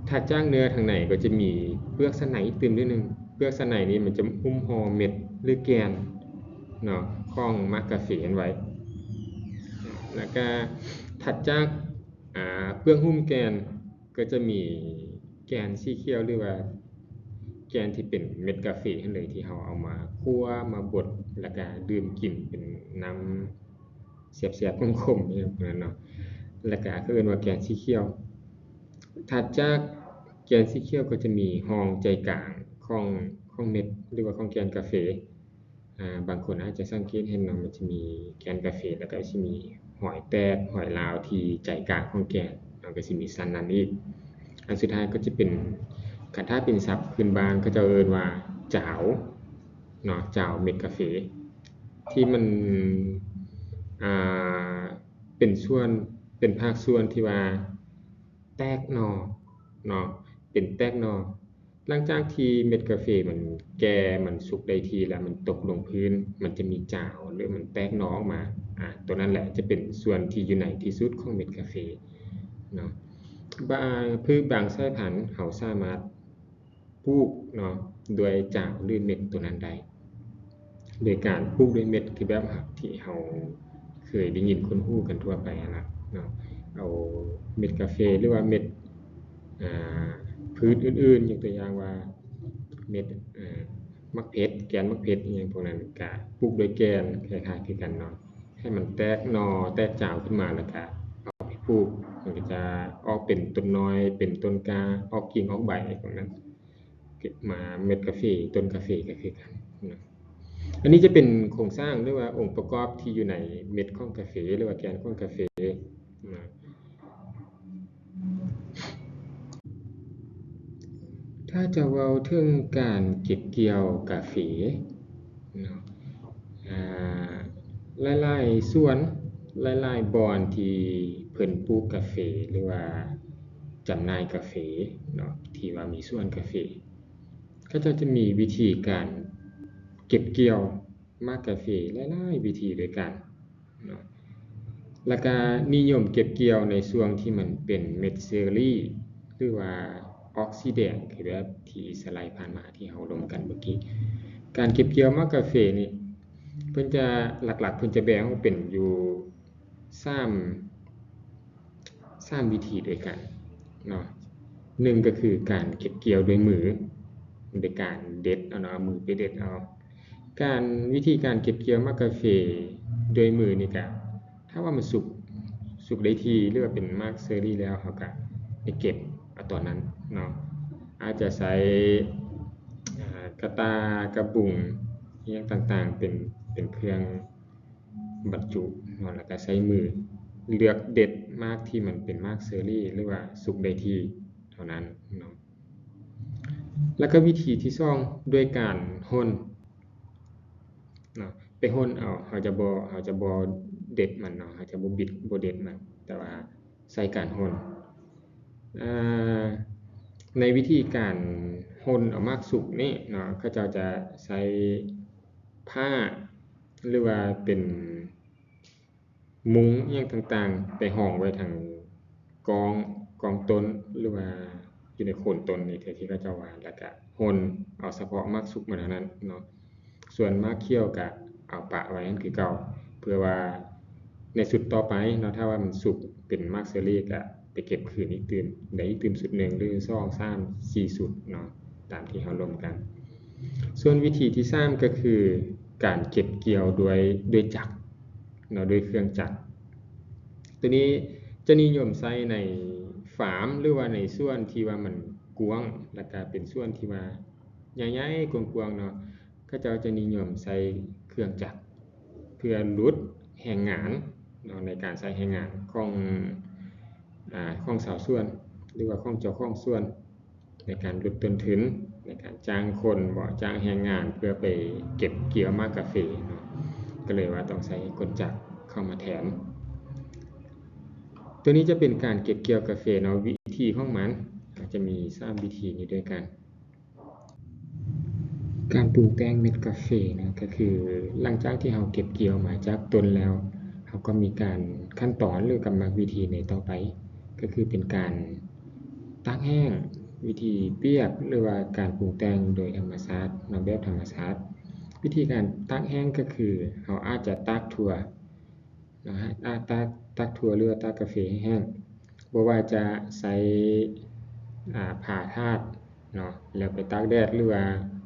ຖັດຈາກເນື້ອທາງໃນກໍຈະມີເປືອກຊັ້ນໃນອີກຕື່ມໜ້ອຍໜຶ່ງ. ເປືອກຊັ້ນໃນນີ້ມັນຈະຫຸ້ມຫໍ່ເມັດ ຫຼື ແກ່ນເນາະ ຂອງໝາກກາເຟຫັ້ນໄວ້. ແລ້ວກະຖັດຈາກ ອາ ເປືອກຫຸ້ມແກ່ນ ກໍຈະມີແກ່ນສີຂຽວ ຫຼືວ່າແກ່ນທີ່ເປັນເມັດກາເຟຫັ້ນເລີຍ ທີ່ເຮົາເອົາມາຂົ້ວ ມາບົດ ແລ້ວກະດື່ມກິນເປັນນ້ຳແຊບໆ ຂົມໆ ອີ່ຫຍັງພວກນັ້ນເນາະ ແລ້ວກະເຂົາເອີ້ນວ່າແກ່ນສີຂຽວ. ຖັດຈາກແກ່ນສີຂຽວກໍຈະມີຮ່ອງໃຈກາງຂອງ ຂອງເມັດ ຫຼືວ່າຂອງແກ່ນກາເຟ. ອາ ບາງຄົນອາດຈະສັງເກດເຫັນເນາະ ມັນຈະມີແກ່ນກາເຟ ແລ້ວກໍຈະມີຮອຍແຕກ ຮອຍລາວທີ່ໃຈກາງຂອງແກ່ນເນາະ ກໍຊິມີຊັ້ນນັ້ນອີກ. ອັນສຸດທ້າຍກໍຈະເປັນ ຄັນຖ້າເປັນສັບພື້ນບ້ານ ເຂົາເຈົ້າເອີ້ນວ່າຈາວເນາະ ຈາວເມັດກາເຟ ທີ່ມັນ ອາ ເປັນສ່ວນ ເປັນພາກສ່ວນທີ່ວ່າແຕກໜໍ່ເນາະ ເປັນແຕກໜໍ່. ຫຼັງຈາກທີ່ເມັດກາເຟມັນແກ່ ມັນສຸກໄດ້ທີ່ແລ້ວ ມັນຕົກລົງພື້ນ ມັນຈະມີຈາວ ຫຼືມັນແຕກໜໍ່ອອກມາ. ອາ ຕົວນັ້ນແຫຼະຈະເປັນສ່ວນທີ່ຢູ່ໃນທີ່ສຸດຂອງເມັດກາເຟເນາະ. ບາງ ພືດບາງສາຍພັນເຮົາສາມາດ ປູກເນາະ ດ້ວຍຈາວ ຫຼືເມັດຕົວນັ້ນໄດ້ ໂດຍການປູກດ້ວຍເມັດ ຄືແບບທີ່ເຮົາເຄີຍໄດ້ຍິນຄຸ້ນຫູກັນທົ່ວໄປຫັ້ນນະເນາະ. ເອົາເມັດກາເຟ ຫຼືວ່າເມັດ ອາ ພືດອື່ນໆ ຍົກຕົວຢ່າງວ່າເມັດ ອາ ໝາກເຜັດ ແກ່ນໝາກເຜັດ ອີ່ຫຍັງພວກນັ້ນ ກະປູກດ້ວຍແກ່ນຄ້າຍໆຄືກັນເນາະ ໃຫ້ມັນແຕກໜໍ່ແຕກຈາວຂຶ້ນມາ ແລ້ວກະເອົາໄປປູກ ມັນກະຈະອອກເປັນຕົ້ນນ້ອຍ ເປັນຕົ້ນກ້າ ອອກກິ່ງອອກໃບພວກນັ້ນ. ມາເມັດກາເຟ ຕົ້ນກາເຟກໍຄືກັນນະ. ອັນນີ້ຈະເປັນໂຄງສ້າງ ຫຼືວ່າອົງປະກອບທີ່ຢູ່ໃນເມັດຂອງກາເຟ ຫຼືວ່າແກ່ນຂອງກາເຟນະ. ຖ້າຈະເວົ້າເຖິງການເກັບກ່ຽວກາເຟເນາະ ອາ ຫຼາຍໆສວນ ຫຼາຍໆບ່ອນທີ່ເພິ່ນປູກກາເຟ ຫຼືວ່າຈຳໜ່າຍກາເຟເນາະ ທີ່ວ່າມີສວນກາເຟ ເຂົາເຈົ້າຈະມີວິທີການເກັບກ່ຽວໝາກກາເຟຫຼາຍໆວິທີດ້ວຍກັນເນາະ. ແລ້ວກະນິຍົມເກັບກ່ຽວໃນຊ່ວງທີ່ມັນເປັນເມັດເຊີຣີ ຫຼືວ່າອອກສີແດງ ຄືແບບທີ່ສະໄລຜ່ານມາທີ່ເຮົາລົມກັນເມື່ອກີ້. ການເກັບກ່ຽວໝາກກາເຟນີ້ ເພິ່ນຈະ ຫຼັກໆ ເພິ່ນຈະແບ່ງອອກເປັນຢູ່ສາມ ສາມວິທີດ້ວຍກັນເນາະ. ໜຶ່ງກໍຄືການເກັບກ່ຽວດ້ວຍມື ໂດຍການເດັດເອົາເນາະ ເອົາມືໄປເດັດເອົາ. ການ ວິທີການເກັບກ່ຽວໝາກກາເຟດ້ວຍມືນີ້ກະ ຖ້າວ່າມັນສຸກ ສຸກໄດ້ທີ່ ຫຼືວ່າເປັນໝາກເຊີຣີແລ້ວ ເຮົາກະໄປເກັບເອົາຕອນນັ້ນເນາະ. ອາດຈະໃຊ້ ອາ ກະຕ່າ ກະບຸງ ອີ່ຫຍັງຕ່າງໆ ເປັນ ເປັນເຄື່ອງບັນຈຸເນາະ ແລ້ວກະໃຊ້ມືເລືອກເດັດໝາກທີ່ມັນເປັນໝາກເຊີຣີ ຫຼືວ່າສຸກໄດ້ທີ່ເທົ່ານັ້ນເນາະ. ແລ້ວກໍວິທີທີສອງ ດ້ວຍການຫົ່ນເນາະ ໄປຫົ່ນເອົາ ເຮົາຈະບໍ່ ເຮົາຈະບໍ່ເດັດມັນເນາະ ເຮົາຈະບໍ່ບິດ ບໍ່ເດັດມັນ ແຕ່ວ່າໃຊ້ການຫົ່ນ. ອາ ໃນວິທີການຫົ່ນເອົາໝາກສຸກນີ້ເນາະ ເຂົາເຈົ້າຈະໃຊ້ ຜ້າ ຫຼືວ່າເປັນມຸ້ງອີ່ຫຍັງຕ່າງໆ ໄປຮອງໄວ້ທາງກ້ອງ ກ້ອງຕົ້ນ ຫຼືວ່າຢູ່ໃນໂຄນຕົ້ນນີ້ ທີ່ເຂົາເຈົ້າວ່າ ແລ້ວກະຫົ່ນເອົາສະເພາະໝາກສຸກມັນເທົ່ານັ້ນເນາະ. ສ່ວນໝາກຂຽວກະເອົາປະໄວ້ຫັ້ນຄືເກົ່າ ເພື່ອວ່າໃນຊຸດຕໍ່ໄປເນາະ ຖ້າວ່າມັນສຸກເປັນໝາກເຊີຣີກະໄປເກັບຄືນອີກຕື່ມ ໄດ້ອີກຕື່ມຊຸດໜຶ່ງ ຫຼື ສອງ ສາມ ສີ່ ຊຸດເນາະ ຕາມທີ່ເຮົາລົມກັນ. ສ່ວນວິທີທີສາມກໍຄືການເກັບກ່ຽວດ້ວຍ ດ້ວຍຈັກເນາະ ດ້ວຍເຄື່ອງຈັກ. ໂຕນີ້ຈະນິຍົມໃຊ້ໃນຟາມ ຫຼືວ່າໃນສວນທີ່ວ່າມັນກວ້າງ ແລ້ວກະເປັນສວນທີ່ວ່າໃຫຍ່ໆ ກວ້າງໆເນາະ ເຂົາເຈົ້າຈະນິຍົມໃຊ້ເຄື່ອງຈັກ ເພື່ອຫຼຸດແຮງງານເນາະ ໃນການໃຊ້ແຮງງານຂອງ ອາ ຂອງຊາວສວນ ຫຼືວ່າຂອງເຈົ້າຂອງສວນ ໃນການຫຼຸດຕົ້ນທຶນ ໃນການຈ້າງຄົນບໍ ຈ້າງແຮງງານ ເພື່ອໄປເກັບກ່ຽວໝາກກາເຟເນາະ ກໍເລີຍວ່າຕ້ອງໃຊ້ກົນຈັກເຂົ້າມາແທນ. ໂຕນີ້ຈະເປັນການເກັບກ່ຽວກາເຟເນາະ ວິທີຂອງມັນຈະມີສາມວິທີນີ້ດ້ວຍກັນ. ການປຸງແຕ່ງເມັດກາເຟເນາະ ກໍຄືຫຼັງຈາກທີ່ເຮົາເກັບກ່ຽວມາຈາກຕົ້ນແລ້ວ ເຮົາກໍມີການຂັ້ນຕອນ ຫຼື ກຳໝັກວິທີໃນຕໍ່ໄປ ກໍຄືເປັນການຕາກແຫ້ງ ວິທີປຽກ ຫຼືວ່າການປຸງແຕ່ງໂດຍທຳມະຊາດເນາະ ແບບທຳມະຊາດ. ວິທີການຕາກແຫ້ງກໍຄືເຮົາອາດຈະຕາກຖົ່ວ ເນາະ ອາ ຕາກ ຕາກຖົ່ວ ຫຼືວ່າຕາກກາເຟໃຫ້ແຫ້ງ ບໍ່ວ່າຈະໃຊ້ ອາ ຜ້າທາດເນາະ ແລ້ວໄປຕາກແດດ ຫຼືວ່າ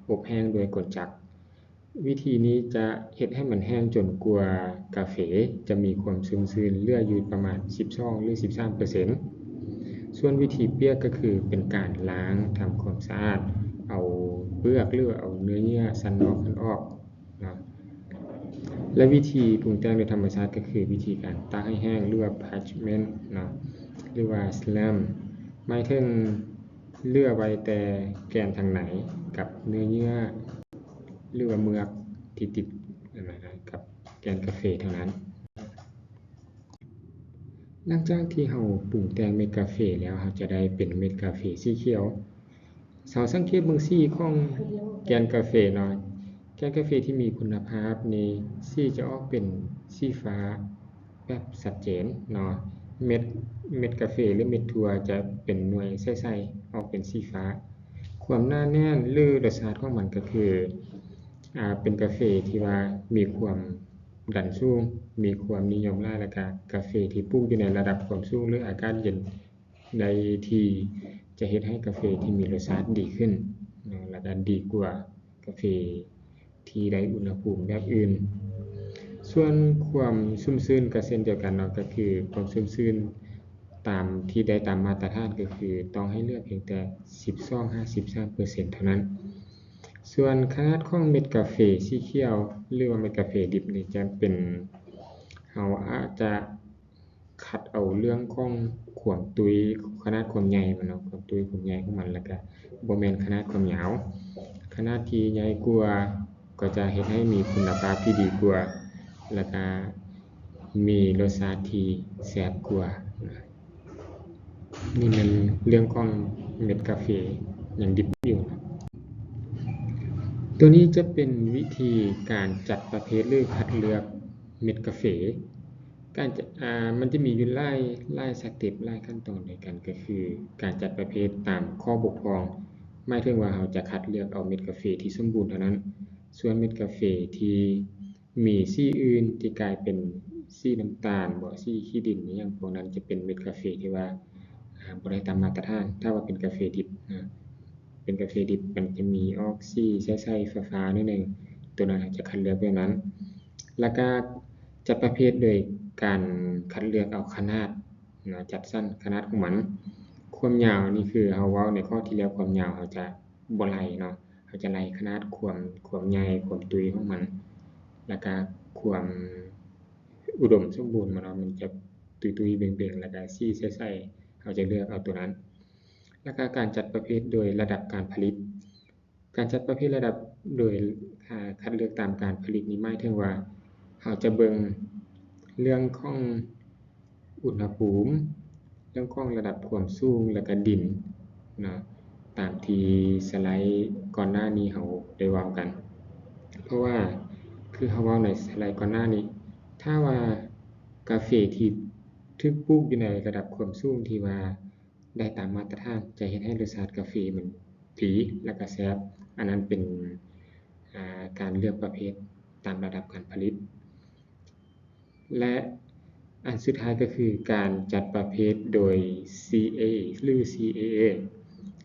ອົບແຫ້ງດ້ວຍກົນຈັກ. ວິທີນີ້ຈະເຮັດໃຫ້ມັນແຫ້ງຈົນກວ່າກາເຟຈະມີຄວາມຊຸ່ມຊື່ນເຫຼືອຢູ່ປະມານສິບສອງ ຫຼື ສິບສາມເປີເຊັນ. ສ່ວນວິທີປຽກກໍຄືເປັນການລ້າງທຳຄວາມສະອາດ ເອົາເປືອກ ຫຼື ເອົາເນື້ອເຍື່ອຊັ້ນນອກຫັ້ນອອກ ເນາະ ແລະ ວິທີປຸງແຕ່ງໂດຍທຳມະຊາດກໍຄືວິທີການຕາກໃຫ້ແຫ້ງ ຫຼືວ່າ parchment ເນາະ ຫຼືວ່າ slime ໝາຍເຖິງເຫຼືອໄວ້ແຕ່ແກ່ນທາງໃນກັບເນື້ອເຍື່ອ ຫຼືວ່າເມືອກທີ່ຕິດກັບແກ່ນກາເຟເທົ່ານັ້ນ. ຫຼັງຈາກທີ່ເຮົາປຸງແຕ່ງເມັດກາເຟແລ້ວ ເຮົາຈະໄດ້ເປັນເມັດກາເຟສີຂຽວ. ເຮົາສັງເກດເບິ່ງສີຂອງແກ່ນກາເຟເນາະ, ແກ່ນກາເຟທີ່ມີຄຸນນະພາບນີ້ ສີຈະອອກເປັນສີຟ້າແບບຊັດເຈນເນາະ. ເມັດ ເມັດກາເຟ ຫຼື ເມັດຖົ່ວຈະເປັນໜ່ວຍໃສໆ ອອກເປັນສີຟ້າ. ຄວາມໜາແໜ້ນ ຫຼື ລົດຊາດຂອງມັນກໍຄື ອາ ເປັນກາເຟທີ່ວ່າມີຄວາມດັນສູງ, ມີຄວາມນິຍົມຫຼາຍ ແລ້ວກະກາເຟທີ່ປູກຢູ່ໃນລະດັບຄວາມສູງ ຫຼື ອາກາດເຢັນໄດ້ທີ່ ຈະເຮັດໃຫ້ກາເຟທີ່ມີລົດຊາດດີຂຶ້ນເນາະ ແລ້ວກະດີກວ່າກາເຟທີ່ໄດ້ອຸນຫະພູມແບບອື່ນ. ສ່ວນຄວາມຊຸ່ມຊື່ນກໍເຊັ່ນດຽວກັນເນາະ, ກໍຄືຄວາມຊຸ່ມຊື່ນຕາມທີ່ໄດ້ຕາມມາດຕະຖານ ກໍຄືຕ້ອງໃຫ້ເຫຼືອພຽງແຕ່ສິບສອງຫາສິບສາມເປີເຊັນເທົ່ານັ້ນ. ສ່ວນຂະໜາດຂອງເມັດກາເຟສີຂຽວ ຫຼືວ່າເມັດກາເຟດິບນີ້ຈະເປັນ ເຮົາອາດຈະຄັດເອົາເລື່ອງຂອງຄວາມຕຸ້ຍ, ຂະໜາດຄວາມໃຫຍ່ມັນເນາະ, ຄວາມຕຸ້ຍຄວາມໃຫຍ່ຂອງມັນ, ແລ້ວກະບໍ່ແມ່ນຂະໜາດຄວາມຍາວ. ຂະໜາດທີ່ໃຫຍ່ກວ່າກໍຈະເຮັດໃຫ້ມີຄຸນນະພາບທີ່ດີກວ່າ ແລ້ວກະມີລົດຊາດທີ່ແຊບກວ່າ. ນີ້ແມ່ນເລື່ອງຂອງເມັດກາເຟຍັງດິບຢູ່. ຕົວນີ້ຈະເປັນວິທີການຈັດປະເພດ ຫຼື ຄັດເລືອກເມັດກາເຟ. ການຈະ ອາ ມັນຈະມີຢູ່ຫຼາຍ ຫຼາຍສະເຕັບ ຫຼາຍຂັ້ນຕອນດ້ວຍກັນ, ກໍຄືການຈັດປະເພດຕາມຂໍ້ບົກຜ່ອງ, ໝາຍເຖິງວ່າເຮົາຈະຄັດເລືອກເອົາເມັດກາເຟທີ່ສົມບູນເທົ່ານັ້ນ. ສ່ວນເມັດກາເຟທີ່ ມີສີອື່ນທີ່ກາຍເປັນສີນ້ຳຕານບໍ, ສີຂີ້ດິນອີ່ຫຍັງພວກນັ້ນ ຈະເປັນເມັດກາເຟທີ່ວ່າ ອາ ບໍ່ໄດ້ຕາມມາດຕະຖານ. ຖ້າວ່າເປັນກາເຟດິບນະ, ເປັນກາເຟດິບມັນຈະມີອອກສີໃສໆ ຟ້າໆ ໜ້ອຍໜຶ່ງ, ໂຕນັ້ນເຮົາຈະຄັດເລືອກແບບນັ້ນ. ແລ້ວກະຈັດປະເພດໂດຍການຄັດເລືອກເອົາຂະໜາດນະ, ຈັດສັນຂະໜາດຂອງມັນ. ຄວາມຍາວນີ້ຄືເຮົາເວົ້າໃນຂໍ້ທີ່ແລ້ວ, ຄວາມຍາວເຮົາຈະບໍ່ໄລ່ເນາະ. ເຮົາຈະໄລ່ຂະໜາດຄວາມ ຄວາມໃຫຍ່ ຄວາມຕຸ້ຍຂອງມັນ ແລ້ວກະຄວາມອຸດົມສົມບູນມັນເນາະ, ມັນຈະຕຸ້ຍໆເບັງໆ ແລ້ວກະສີໃສໆ ເຮົາຈະເລືອກເອົາຕົວນັ້ນ. ແລ້ວກະການຈັດປະເພດໂດຍລະດັບການຜະລິດ. ການຈັດປະເພດລະດັບໂດຍ ອາ ຄັດເລືອກຕາມການຜະລິດນີ້ ໝາຍເຖິງວ່າເຮົາຈະເບິ່ງເລື່ອງຂອງ ອຸນຫະພູມ, ເລື່ອງຂອງລະດັບຄວາມສູງ ແລ້ວກະດິນເນາະ, ຕາມທີ່ສະໄລກ່ອນໜ້ານີ້ເຮົາໄດ້ເວົ້າກັນ. ເພາະວ່າຄືເຮົາເວົ້າໃນສະໄລກ່ອນໜ້ານີ້, ຖ້າວ່າກາເຟທີ່ຖືກປູກຢູ່ໃນລະດັບຄວາມສູງທີ່ວ່າໄດ້ຕາມມາດຕະຖານ ຈະເຮັດໃຫ້ລົດຊາດກາເຟມັນດີ ແລ້ວກະແຊບ. ອັນນັ້ນເປັນ ອາ ການເລືອກປະເພດຕາມລະດັບການຜະລິດ. ແລະ ອັນສຸດທ້າຍກໍຄືການຈັດປະເພດໂດຍ ຊີເອ ຫຼື ຊີເອເອ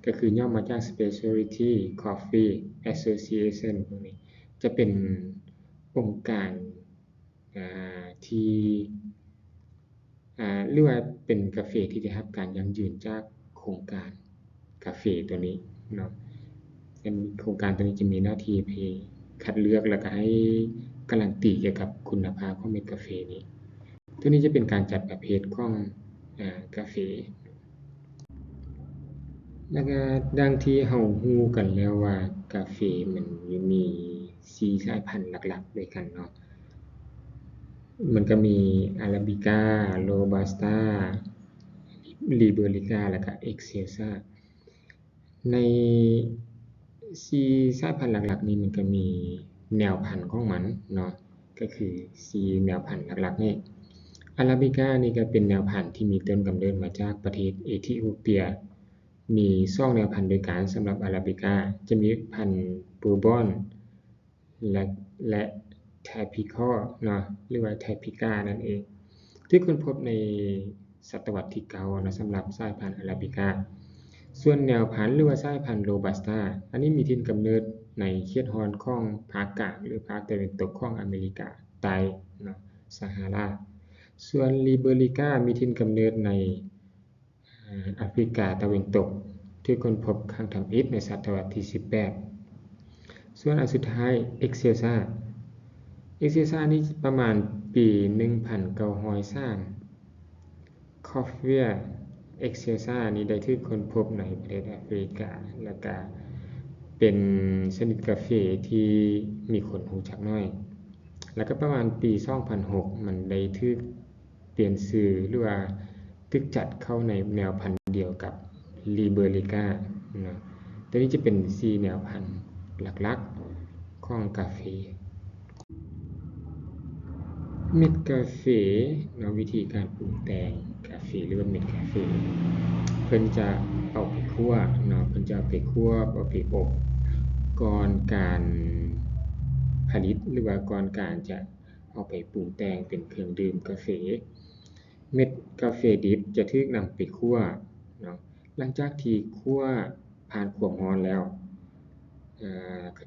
ກໍຄືຫຍໍ້ມາຈາກ Specialty Coffee Association ພວກນີ້ຈະເປັນອົງການ ອາ ທີ່ ອາ ຫຼືວ່າເປັນກາເຟທີ່ໄດ້ຮັບການຢັ້ງຢືນຈາກໂຄງການກາເຟຕົວນີ້ເນາະ. ເປັນໂຄງການຕົວນີ້ຈະມີໜ້າທີ່ໄປຄັດເລືອກ ແລ້ວກະໃຫ້ກາລັນຕີກ່ຽວກັບຄຸນນະພາບຂອງເມັດກາເຟນີ້. ຕົວນີ້ຈະເປັນການຈັດປະເພດຂອງ ອາ ກາເຟ. ແລ້ວກະດັ່ງທີ່ເຮົາຮູ້ກັນແລ້ວວ່າກາເຟມັນມີສີ່ສາຍພັນຫຼັກໆ ດ້ວຍກັນເນາະ. ມັນກະມີອາຣາບິກາ, ໂຣບັດສະຕາ, ລີເບີລິກາ ແລ້ວກະເອັກເຊລຊາ. ໃນສີ່ສາຍພັນຫຼັກໆນີ້ ມັນກະມີແນວພັນຂອງມັນເນາະ, ກະຄືສີ່ແນວພັນຫຼັກໆນີ້. ອາຣາບິການີ້ກະເປັນແນວພັນທີ່ມີຕົ້ນກຳເນີດມາຈາກປະເທດເອທິໂອເປຍ. ມີສອງແນວພັນດ້ວຍກັນສຳລັບອາຣາບິກາ, ຈະມີພັນບູບອນ ແລະ ແລະ ແທພິຄໍເນາະ ຫຼືວ່າແທພິການັ້ນເອງ, ຖືກຄົ້ນພົບໃນສະຕະວັດທີເກົ້າເນາະ ສຳລັບສາຍພັນອາຣາບິກາ. ສ່ວນແນວພັນ ຫຼືວ່າສາຍພັນໂຣບັດສະຕາ ອັນນີ້ມີຖິ່ນກຳເນີດໃນເຂດຮ້ອນຂອງພາກກາງ ຫຼືພາກຕາເວັນຕົກຂອງອາເມລິກາໃຕ້ເນາະ ຊາຮາລາ. ສ່ວນລີເບີລິກາມີຖິ່ນກຳເນີດໃນ ອາ ອາຟຣິກາຕາເວັນຕົກ ຖືກຄົ້ນພົບຄັ້ງທຳອິດໃນສະຕະວັດທີສິບແປດ. ສ່ວນອັນສຸດທ້າຍ ເອັກເຊລຊາ, ເອັກເຊລຊານີ້ປະມານປີໜຶ່ງພັນເກົ້າຮ້ອຍສາມ. ຄອຟເວຍ ເອັກເຊລຊານີ້ໄດ້ຖືກຄົ້ນພົບໃນປະເທດອາຟຣິກາ ແລ້ວກະເປັນຊະນິດກາເຟທີ່ມີຄົນຮູ້ຈັກໜ້ອຍ. ແລ້ວກະປະມານປີສອງພັນຫົກ ມັນໄດ້ຖືກປ່ຽນຊື່ ຫຼືວ່າ ຖືກຈັດເຂົ້າໃນແນວພັນດຽວກັບ Liberica ເນາະ. ໂຕນີ້ຈະເປັນສີ່ແນວພັນຫຼັກໆຂອງກາເຟ. ເມັດກາເຟເນາະ, ວິທີການປຸງແຕ່ງກາເຟ ຫຼືວ່າເມັດກາເຟ ເພິ່ນຈະເອົາໄປຂົ້ວເນາະ, ເພິ່ນຈະເອົາໄປຂົ້ວ ເອົາໄປອົບ ກ່ອນການຜະລິດ ຫຼືວ່າກ່ອນການຈະເອົາໄປປຸງແຕ່ງເປັນເຄື່ອງດື່ມກາເຟ. ເມັດກາເຟດິບຈະຖືກນຳໄປຂົ້ວເນາະ. ຫຼັງຈາກທີ່ຂົ້ວຜ່ານຄວາມຮ້ອນແລ້ວ, ເອີ່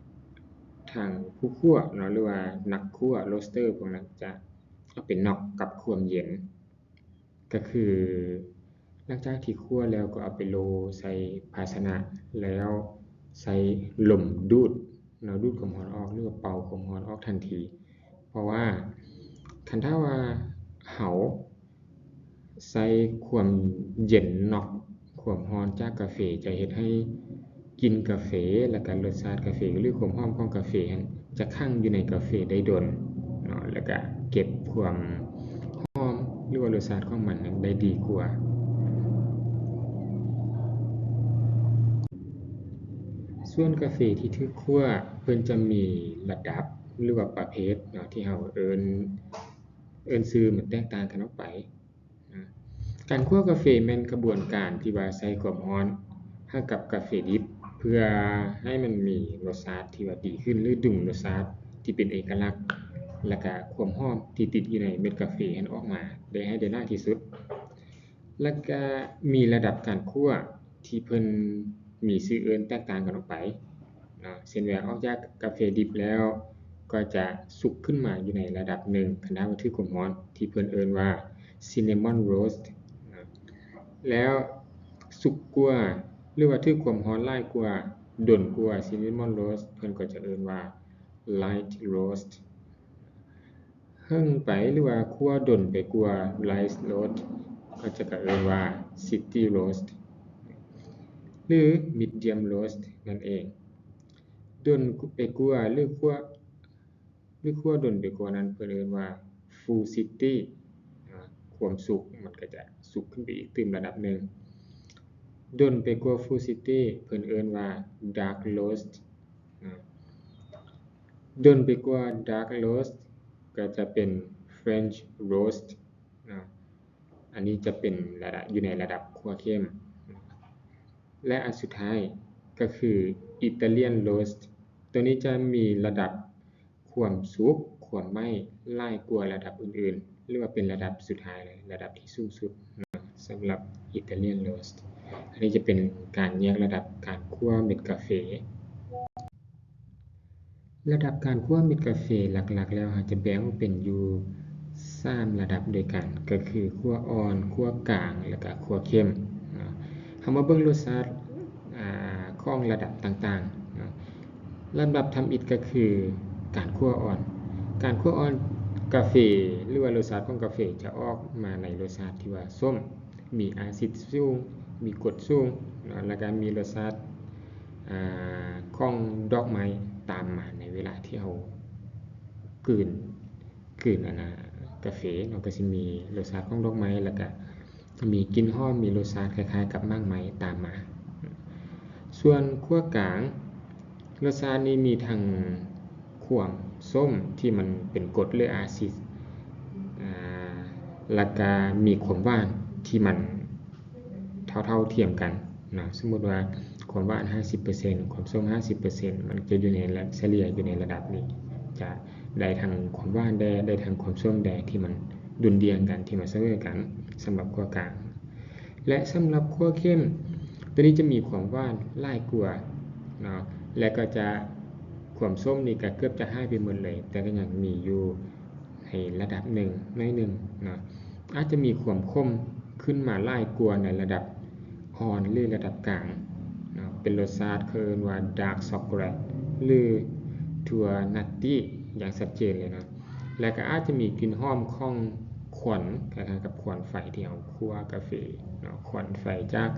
ທາງຜູ້ຂົ້ວເນາະ ຫຼືວ່ານັກຂົ້ວ roaster ພວກນັ້ນຈະເອົາໄປນັອກກັບຄວາມເຢັນ, ກໍຄືຫຼັງຈາກທີ່ຂົ້ວແລ້ວກໍເອົາໄປໂລໃສ່ພາຊະນະ ແລ້ວໃຊ້ລົມດູດເນາະ, ດູດຄວາມຮ້ອນອອກ ຫຼືວ່າເປົ່າຄວາມຮ້ອນອອກທັນທີ. ເພາະວ່າຄັນຖ້າວ່າເຮົາໃຊ້ຄວາມເຢັນນັອກຄວາມຮ້ອນຈາກກາເຟ ຈະເຮັດໃຫ້ກິ່ນກາເຟ ແລ້ວກະລົດຊາດກາເຟ ຫຼືຄວາມຫອມຂອງກາເຟຫັ້ນ ຈະຂັງຢູ່ໃນກາເຟໄດ້ດົນເນາະ ແລ້ວກະເກັບຄວາມຫອມ ຫຼືວ່າລົດຊາດຂອງມັນນັ້ນໄດ້ດີກວ່າ. ສ່ວນກາເຟທີ່ຖືກຂົ້ວ ເພິ່ນຈະມີລະດັບ ຫຼືວ່າປະເພດເນາະ ທີ່ເຮົາເອີ້ນ ເອີ້ນຊື່ມັນແຕກຕ່າງກັນອອກໄປ. ການຂົ້ວກາເຟແມ່ນຂະບວນການທີ່ວ່າໃຊ້ຄວາມຮ້ອນໃຫ້ກັບກາເຟດິບ ເພື່ອໃຫ້ມັນມີລົດຊາດທີ່ວ່າດີຂຶ້ນ ຫຼືດຶງລົດຊາດທີ່ເປັນເອກະລັກ ແລະກະຄວາມຫອມທີ່ຕິດຢູ່ໃນເມັດກາເຟຫັ້ນອອກມາໄດ້ໃຫ້ໄດ້ຫຼາຍທີ່ສຸດ. ແລະກະມີລະດັບການຂົ້ວທີ່ເພິ່ນມີຊື່ເອີ້ນແຕກຕ່າງກັນອອກໄປເນາະ, ເຊັ່ນວ່າອອກຈາກກາເຟດິບແລ້ວ ກໍຈະສຸກຂຶ້ນມາຢູ່ໃນລະດັບໜຶ່ງ ຄັນຖ້າວ່າຖືກຄວາມຮ້ອນ ທີ່ເພິ່ນເອີ້ນວ່າ cinnamon roast ເນາະ. ແລ້ວສຸກກວ່າ ຫຼືວ່າຖືກຄວາມຮ້ອນຫຼາຍກວ່າ ດົນກວ່າ cinnamon roast ເພິ່ນກໍຈະເອີ້ນວ່າ light roast. ເຫິງໄປ ຫຼືວ່າຂົ້ວດົນໄປກວ່າ light roast ເຂົາເຈົ້າກໍເອີ້ນວ່າ city roast ຫຼື medium roast ນັ້ນເອງ. ດົນໄປກວ່າ ຫຼື ຂົ້ວ ຫຼື ຂົ້ວດົນໄປກວ່ານັ້ນ ເພິ່ນເອີ້ນວ່າ full city ນະ, ຄວາມສຸກມັນກໍຈະສຸກຂຶ້ນໄປອີກຕື່ມລະດັບໜຶ່ງ. ດົນໄປກວ່າ full city ເພິ່ນເອີ້ນວ່າ dark roast ນະ. ດົນໄປກວ່າ dark roast ກໍຈະເປັນ French roast ເນາະ, ອັນນີ້ຈະເປັນລະດັບ ຢູ່ໃນລະດັບຂົ້ວເຂັ້ມ. ແລະ ອັນສຸດທ້າຍກໍຄື Italian roast ໂຕນີ້ຈະມີລະດັບຄວາມສຸກ ຄວາມໄໝ້ຫຼາຍກວ່າລະດັບອື່ນໆ ຫຼືວ່າເປັນລະດັບສຸດທ້າຍເລີຍ ລະດັບທີ່ສູງສຸດເນາະ ສຳລັບ Italian roast. ອັນນີ້ຈະເປັນການແຍກລະດັບການຂົ້ວເມັດກາເຟ. ລະດັບການຂົ້ວເມັດກາເຟຫຼັກໆແລ້ວ ເຮົາຈະແບ່ງອອກເປັນຢູ່ສາມລະດັບດ້ວຍກັນ ກໍຄືຂົ້ວອ່ອນ, ຂົ້ວກາງ ແລະກະຂົ້ວເຂັ້ມເນາະ. ເຮົາມາເບິ່ງລົດຊາດ ອາ ຂອງລະດັບຕ່າງໆເນາະ. ລຳດັບທຳອິດກໍຄືການຂົ້ວອ່ອນ. ການຂົ້ວອ່ອນກາເຟ ຫຼືວ່າລົດຊາດຂອງກາເຟຈະອອກມາໃນລົດຊາດທີ່ວ່າສົ້ມ, ມີອາຊິດສູງ, ມີກົດສູງເນາະ, ແລ້ວກະມີລົດຊາດ ອາ ຂອງດອກໄມ້ຕາມມາໃນເວລາທີ່ເຮົາກືນ ຄືອັນນະ ກາເຟເນາະ, ກໍຊິມີລົດຊາດຂອງດອກໄມ້ ແລ້ວກະມີກິ່ນຫອມ ມີລົດຊາດຄ້າຍໆກັບໝາກໄມ້ຕາມມາ. ສ່ວນຂົ້ວກາງ ລົດຊາດນີ້ມີທັງຄວາມສົ້ມທີ່ມັນເປັນກົດ ຫຼື ອາຊິດ ອາ ແລ້ວກະມີຄວາມຫວານທີ່ມັນເທົ່າໆທຽມກັນເນາະ. ສົມມຸດວ່າຄວາມຫວານຫ້າສິບເປີເຊັນ ຄວາມສົ້ມຫ້າສິບເປີເຊັນ ມັນຈະຢູ່ໃນ ສະເລ່ຍຢູ່ໃນລະດັບນີ້ ຈະ ໄດ້ທັງຄວາມຫວານແດ່ ໄດ້ທັງຄວາມສົ້ມແດ່ ທີ່ມັນດຸ່ນດ່ຽງກັນ ທີ່ມັນສະເໝີກັນ ສຳລັບຂົ້ວກາງ. ແລະ ສຳລັບຂົ້ວເຂັ້ມ ໂຕນີ້ຈະມີຄວາມຫວານຫຼາຍກວ່າເນາະ ແລະ ກໍຈະ ຄວາມສົ້ມນີ້ກໍເກືອບຈະຫາຍໄປໝົດເລີຍ ແຕ່ກໍຍັງມີຢູ່ໃນລະດັບໜຶ່ງ ໜ້ອຍໜຶ່ງເນາະ. ອາດຈະມີຄວາມຂົມຂຶ້ນມາຫຼາຍກວ່າໃນລະດັບອ່ອນ ຫຼື ລະດັບກາງເນາະ, ເປັນລົດຊາດເຂົາເອີ້ນວ່າ dark chocolate ຫຼື ຖົ່ວນັດຕີ້ ຢ່າງຊັດເຈນເລີຍເນາະ. ແລະ ກໍອາດຈະມີກິ່ນຫອມຂອງຄວັນ ຄ້າຍໆກັບຄວັນໄຟທີ່ເຮົາຂົ້ວກາເຟເນາະ, ຄວັນໄຟຈາກ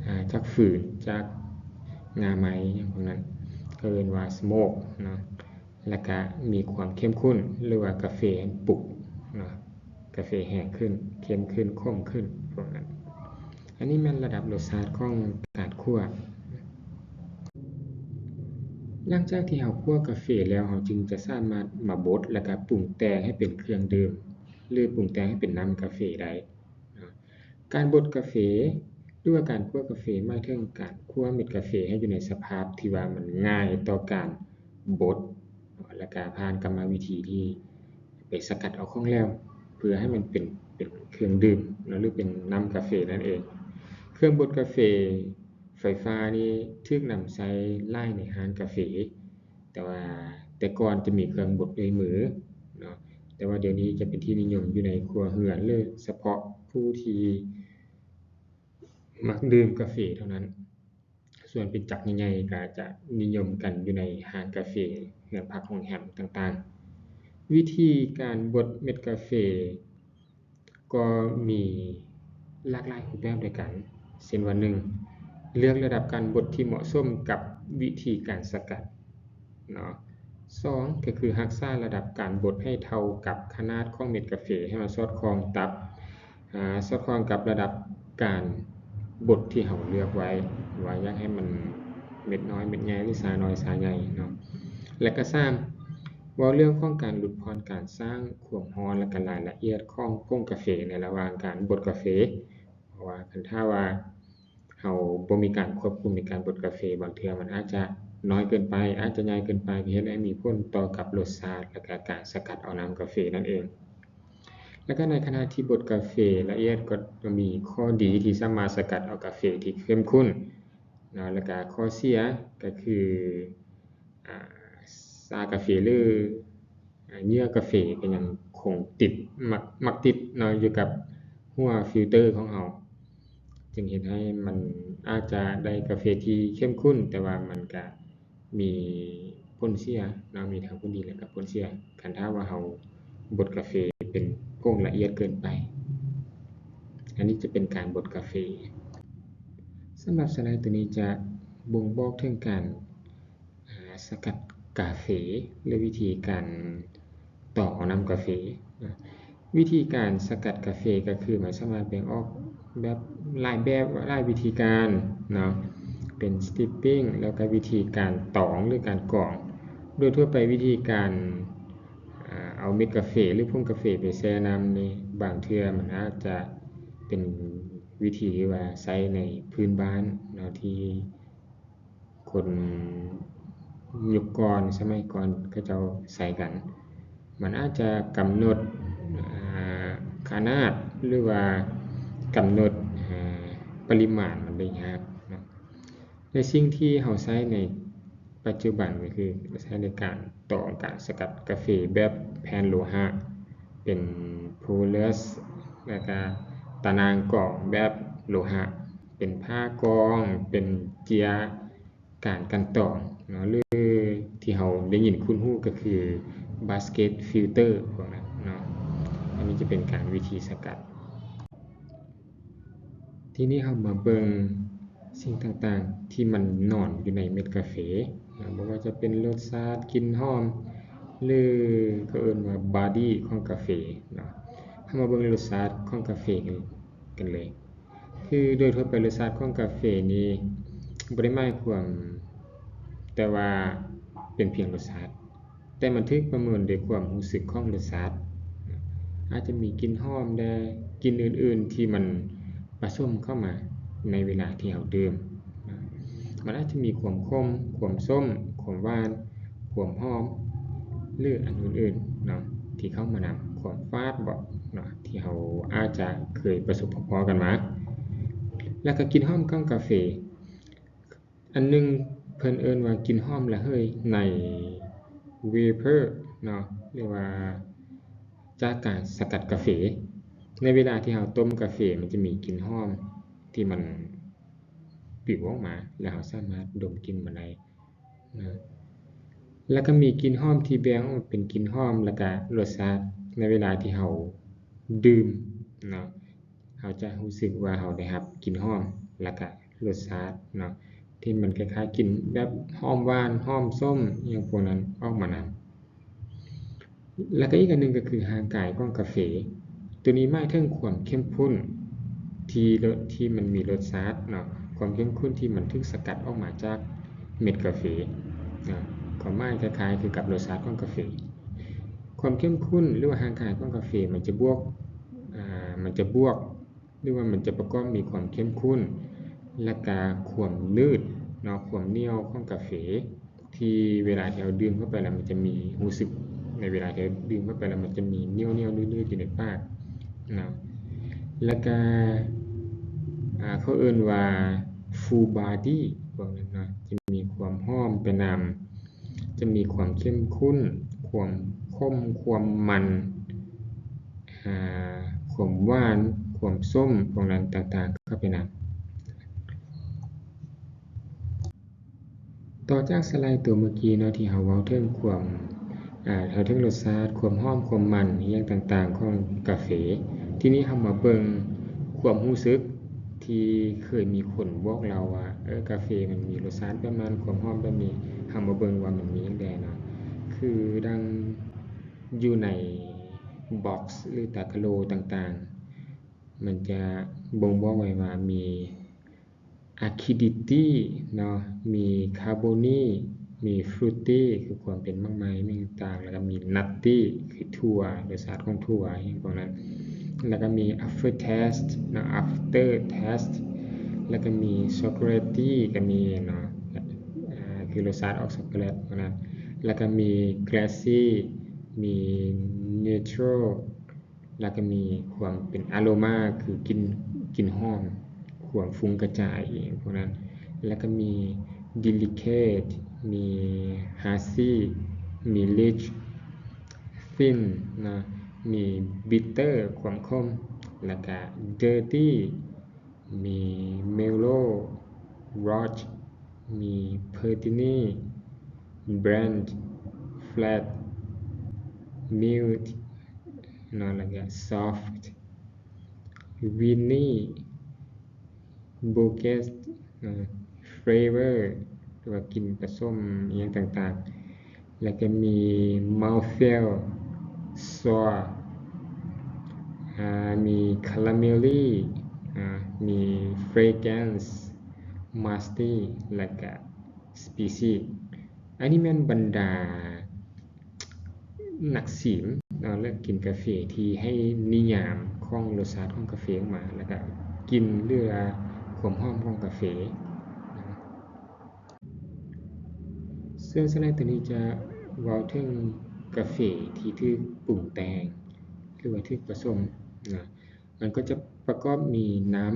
ອາ ຈາກຟືນ ຈາກງ່າໄມ້ ຫຍັງພວກນັ້ນ ເຂົາເອີ້ນວ່າ smoke ເນາະ. ແລ້ວກະມີຄວາມເຂັ້ມຂຸ້ນ ຫຼືວ່າກາເຟປຸກເນາະ, ກາເຟແຮງຂຶ້ນ ເຂັ້ມຂຶ້ນ ຂົມຂຶ້ນ ພວກນັ້ນ. ອັນນີ້ແມ່ນລະດັບລົດຊາດຂອງການຂົ້ວ. ຫຼັງຈາກທີ່ເຮົາຂົ້ວກາເຟແລ້ວ ເຮົາຈຶ່ງຈະສາມາດມາບົດ ແລ້ວກະປຸງແຕ່ງໃຫ້ເປັນເຄື່ອງດື່ມ ຫຼື ປຸງແຕ່ງໃຫ້ເປັນນ້ຳກາເຟໄດ້ເນາະ. ການບົດກາເຟ ຫຼືວ່າການຂົ້ວກາເຟ ໝາຍເຖິງການຂົ້ວເມັດກາເຟໃຫ້ຢູ່ໃນສະພາບທີ່ວ່າມັນງ່າຍຕໍ່ການບົດ ແລ້ວກະຜ່ານກຳມະວິທີທີ່ໄປສະກັດເອົາຂອງແຫຼວ ເພື່ອໃຫ້ມັນເປັນ ເປັນເຄື່ອງດື່ມເນາະ ຫຼືເປັນນ້ຳກາເຟນັ້ນເອງ. ເຄື່ອງບົດກາເຟໄຟຟ້ານີ້ຖືກນຳໃຊ້ຫຼາຍໃນຮ້ານກາເຟ ແຕ່ວ່າແຕ່ກ່ອນຈະມີເຄື່ອງບົດດ້ວຍມືເນາະ ແຕ່ວ່າດຽວນີ້ຈະເປັນທີ່ນິຍົມຢູ່ໃນຄົວເຮືອນ ຫຼືສະເພາະຜູ້ທີ່ມັກດື່ມກາເຟເທົ່ານັ້ນ. ສ່ວນເປັນຈັກໃຫຍ່ໆ ກໍຈະນິຍົມກັນຢູ່ໃນຮ້ານກາເຟ, ເຮືອນພັກ, ໂຮງແຮມຕ່າງໆ. ວິທີການບົດເມັດກາເຟ ກໍມີຫຼາກຫຼາຍຮູບແບບດ້ວຍກັນ ເຊັ່ນວ່າ ໜຶ່ງ ເລືອກລະດັບການບົດທີ່ເໝາະສົມກັບວິທີການສະກັດເນາະ. ສອງ ກໍຄືຮັກສາລະດັບການບົດໃຫ້ເທົ່າກັບຂະໜາດຂອງເມັດກາເຟ ໃຫ້ມັນສອດຄ່ອງກັບ ອາ ສອດຄ່ອງກັບລະດັບການບົດທີ່ເຮົາເລືອກໄວ້ ວ່າຢາກໃຫ້ມັນເມັດນ້ອຍເມັດໃຫຍ່ ຫຼືຊານ້ອຍຊາໃຫຍ່ເນາະ. ແລະກະ ສາມ ເວົ້າເລື່ອງຂອງການຫຼຸດຜ່ອນການສ້າງຄວາມຮ້ອນ ແລະກະລາຍລະອຽດຂອງຜົງກາເຟໃນລະຫວ່າງການບົດກາເຟ ເພາະວ່າຄັນຖ້າວ່າເຮົາບໍ່ມີການຄວບຄຸມໃນການບົດກາເຟ ບາງເທື່ອມັນອາດຈະນ້ອຍເກີນໄປ ອາດຈະໃຫຍ່ເກີນໄປ ກໍເຮັດໃຫ້ມີຜົນຕໍ່ກັບລົດຊາດ ແລະກະການສະກັດເອົານ້ຳກາເຟນັ້ນເອງ. ແລະກະໃນຂະນະທີ່ບົດກາເຟລະອຽດ ກໍມີຂໍ້ດີທີ່ສາມາດສະກັດເອົາກາເຟທີ່ເຂັ້ມຂຸ້ນເນາະ ແລະກະຂໍ້ເສຍກໍຄື ອາ ຊາກາເຟ ຫຼື ອາ ເຫຍື່ອກາເຟກໍຍັງຄົງຕິດ ມັກ ມັກຕິດເນາະ ຢູ່ກັບຫົວຟິວເຕີຂອງເຮົາ ຈຶ່ງເຮັດໃຫ້ມັນອາດຈະໄດ້ກາເຟທີ່ເຂັ້ມຂຸ້ນ ແຕ່ວ່າມັນກະມີຜົນເສຍເນາະ ມີທັງຜົນດີ ແລະກະຜົນເສຍ ຄັນຖ້າວ່າເຮົາບົດກາເຟເປັນຜົງລະອຽດເກີນໄປ. ອັນນີ້ຈະເປັນການບົດກາເຟ. ສຳລັບສະໄລໂຕນີ້ຈະບົ່ງບອກເຖິງການ ອາ ສະກັດກາເຟ ຫຼື ວິທີການຕອງເອົານ້ຳກາເຟ. ອາ ວິທີການສະກັດກາເຟກໍຄືມັນສາມາດແບ່ງອອກແບບຫຼາຍແບບ ຫຼາຍວິທີການເນາະ ເປັນສະຕິບປິ້ງ ແລ້ວກໍວິທີການຕອງ ຫຼື ການກອງ. ໂດຍທົ່ວໄປວິທີການ ອາ ເອົາເມັດກາເຟ ຫຼື ຜົງກາເຟໄປແຊ່ນ້ຳນີ້ ບາງເທື່ອມັນອາດຈະເປັນວິທີທີ່ວ່າໃຊ້ໃນພື້ນບ້ານເນາະ ທີ່ ຄົນຍຸກກ່ອນ ສະໄໝກ່ອນເຂົາເຈົ້າໃຊ້ກັນ ມັນອາດຈະກຳນົດ ອາ ຂະໜາດ ຫຼືວ່າກຳນົດ ອາ ປະລິມານມັນໄດ້ຍາກເນາະ. ແລະສິ່ງທີ່ເຮົາໃຊ້ໃນປັດຈຸບັນກໍຄືໃຊ້ໃນການຕອງ ການສະກັດກາເຟແບບແຜ່ນໂລຫະ ເປັນໂພເລີສ ແລ້ວກະຕາໜ່າງກອງແບບໂລຫະ ເປັນຜ້າກອງ ເປັນເຈ້ຍ ການກັ່ນຕອງເນາະ ຫຼືທີ່ເຮົາໄດ້ຍິນຄຸ້ນຫູກໍຄືບາສເກັດຟິວເຕີພວກນັ້ນເນາະ. ອັນນີ້ຈະເປັນການວິທີສະກັດ. ທີນີ້ເຮົາມາເບິ່ງສິ່ງຕ່າງໆທີ່ມັນນອນຢູ່ໃນເມັດກາເຟເນາະ ບໍ່ວ່າຈະເປັນລົດຊາດ, ກິ່ນຫອມ ຫຼືເຂົາເອີ້ນວ່າບອດີ້ຂອງກາເຟເນາະ. ເຮົາມາເບິ່ງລົດຊາດຂອງກາເຟກັນ ກັນເລີຍ. ຄືໂດຍທົ່ວໄປລົດຊາດຂອງກາເຟນີ້ບໍ່ໄດ້ໝາຍຄວາມແຕ່ວ່າເປັນພຽງລົດຊາດ, ແຕ່ມັນຖືກປະເມີນໂດຍຄວາມຮູ້ສຶກຂອງລົດຊາດ. ອາດຈະມີກິ່ນຫອມແດ່, ກິ່ນອື່ນໆທີ່ມັນປະສົມເຂົ້າມາໃນເວລາທີ່ເຮົາດື່ມ. ມັນອາດຈະມີຄວາມຂົມ, ຄວາມສົ້ມ, ຄວາມຫວານ, ຄວາມຫອມ ຫຼື ອັນອື່ນໆເນາະ ທີ່ເຂົ້າມານຳ, ຄວາມຝາດບໍເນາະ ທີ່ເຮົາອາດຈະເຄີຍປະສົບປະພໍ້ກັນມາ. ແລ້ວກໍກິ່ນຫອມຂອງກາເຟ ອັນໜຶ່ງເພິ່ນເອີ້ນວ່າກິ່ນຫອມລະເຫີຍໃນເວເພີເນາະ ຫຼືວ່າຈາກການສະກັດກາເຟ. ໃນເວລາທີ່ເຮົາຕົ້ມກາເຟ ມັນຈະມີກິ່ນຫອມທີ່ມັນປິວອອກມາ ແລ້ວເຮົາສາມາດດົມກິ່ນມັນໄດ້. ນະ ແລ້ວກໍມີກິ່ນຫອມທີ່ແບ່ງອອກເປັນກິ່ນຫອມ ແລ້ວກໍລົດຊາດໃນເວລາທີ່ເຮົາດື່ມເນາະ, ເຮົາຈະຮູ້ສຶກວ່າເຮົາໄດ້ຮັບກິ່ນຫອມ ແລ້ວກໍລົດຊາດເນາະ ທີ່ມັນຄ້າຍໆກິ່ນແບບຫອມຫວານ ຫອມສົ້ມ ອີ່ຫຍັງພວກນັ້ນອອກມານຳ. ແລ້ວກໍອີກອັນໜຶ່ງກໍຄືຮ່າງກາຍຂອງກາເຟ, ໂຕນີ້ໝາຍເຖິງຄວາມເຂັ້ມຂຸ້ນ ທີ່ລົດ ທີ່ມັນມີລົດຊາດເນາະ, ຄວາມເຂັ້ມຂຸ້ນທີ່ມັນຖືກສະກັດອອກມາຈາກເມັດກາເຟເນາະ, ຄວາມໝາຍຄ້າຍໆຄືກັບລົດຊາດຂອງກາເຟ. ຄວາມເຂັ້ມຂຸ້ນ ຫຼືວ່າຮ່າງກາຍຂອງກາເຟ ມັນຈະບວກ ອາ ມັນຈະບວກ ຫຼືວ່າມັນຈະປະກອບມີຄວາມເຂັ້ມຂຸ້ນ ແລະກະຄວາມໜືດເນາະ, ຄວາມໜຽວຂອງກາເຟ ທີ່ເວລາທີ່ເຮົາດື່ມເຂົ້າໄປແລ້ວ ມັນຈະມີ ຮູ້ສຶກໃນເວລາທີ່ເຮົາດື່ມເຂົ້າໄປແລ້ວ ມັນຈະມີໜຽວໆ ໜືດໆ ຢູ່ໃນປາກເນາະ. ແລະກະ ອາ ເຂົາເອີ້ນວ່າ full body ພວກນັ້ນເນາະ, ຈະມີຄວາມຫອມໄປນຳ ຈະມີຄວາມເຂັ້ມຂຸ້ນ, ຄວາມຂົມ, ຄວາມມັນ, ອາ ຄວາມຫວານ, ຄວາມສົ້ມ ພວກນັ້ນຕ່າງໆເຂົ້າໄປນຳ. ຕໍ່ຈາກສະໄລຕົວເມື່ອກີ້ເນາະ ທີ່ເຮົາເວົ້າເຖິງຄວາມ ອາ ເວົ້າເຖິງລົດຊາດ, ຄວາມຫອມ, ຄວາມມັນ ອີ່ຫຍັງຕ່າງໆຂອງກາເຟ, ທີນີ້ເຮົາມາເບິ່ງຄວາມຮູ້ສຶກ ທີ່ເຄີຍມີຄົນບອກເຮົາວ່າ ເອີ ກາເຟມັນມີລົດຊາດແບບນັ້ນ, ຄວາມຫອມແບບນີ້, ເຮົາມາເບິ່ງວ່າມັນມີຫຍັງແດ່ເນາະ. ຄືດັ່ງຢູ່ໃນບັອກ ຫຼື ຕາກະໂຫຼຕ່າງໆ ມັນຈະບົ່ງບອກໄວ້ວ່າມີ acidity ເນາະ, ມີ carbony, ມີ fruity ຄືຄວາມເປັນໝາກໄມ້ຕ່າງໆ, ແລ້ວກໍມີ nutty ຄືຖົ່ວ, ລົດຊາດຂອງຖົ່ວ ອີ່ຫຍັງພວກນັ້ນ, ແລ້ວກໍມີ after taste ເນາະ, after taste ແລ້ວກໍມີ chocolatey ກໍມີເນາະ, ອາ ຄືລົດຊາດອອກຊັອກໂກແລັດພວກນັ້ນ, ແລ້ວກໍມີ grassy ມີ neutral ແລ້ວກໍມີຄວາມເປັນ aroma ຄືກິ່ນ, ກິ່ນຫອມ, ຄວາມຟຸ້ງກະຈາຍອີ່ຫຍັງພວກນັ້ນ, ແລ້ວກໍມີ delicate ມີ hazy ມີ rich, thin ເນາະ, ມີ bitter ຄວາມຂົມ, ແລ້ວກໍ dirty ມີ mellow, rich, ມີ peartiny, bland, flat, mild ເນາະ, ແລ້ວກໍ soft, vinny, bouquet ເນາະ, flavor ຫຼືວ່າກິ່ນປະສົມອີ່ຫຍັງຕ່າງໆ. ແລ້ວກໍມີ mouthfeel, sour, ອາ ມີ caramelly, ອາ ມີ fragrance, musty ແລ້ວກໍ spicy. ອັນນີ້ແມ່ນບັນດານັກຊີມເນາະ ແລະ ກິນກາເຟທີ່ໃຫ້ນິຍາມຂອງລົດຊາດຂອງກາເຟອອກມາ ແລ້ວກໍກິ່ນ ຫຼືວ່າຄວາມຫອມຂອງກາເຟ. ເຊິ່ງສະໄລຕົວນີ້ຈະເວົ້າເຖິງກາເຟທີ່ຖືກປຸງແຕ່ງ ຫຼືວ່າຖືກປະສົມນະ, ມັນກໍຈະປະກອບມີນ້ຳ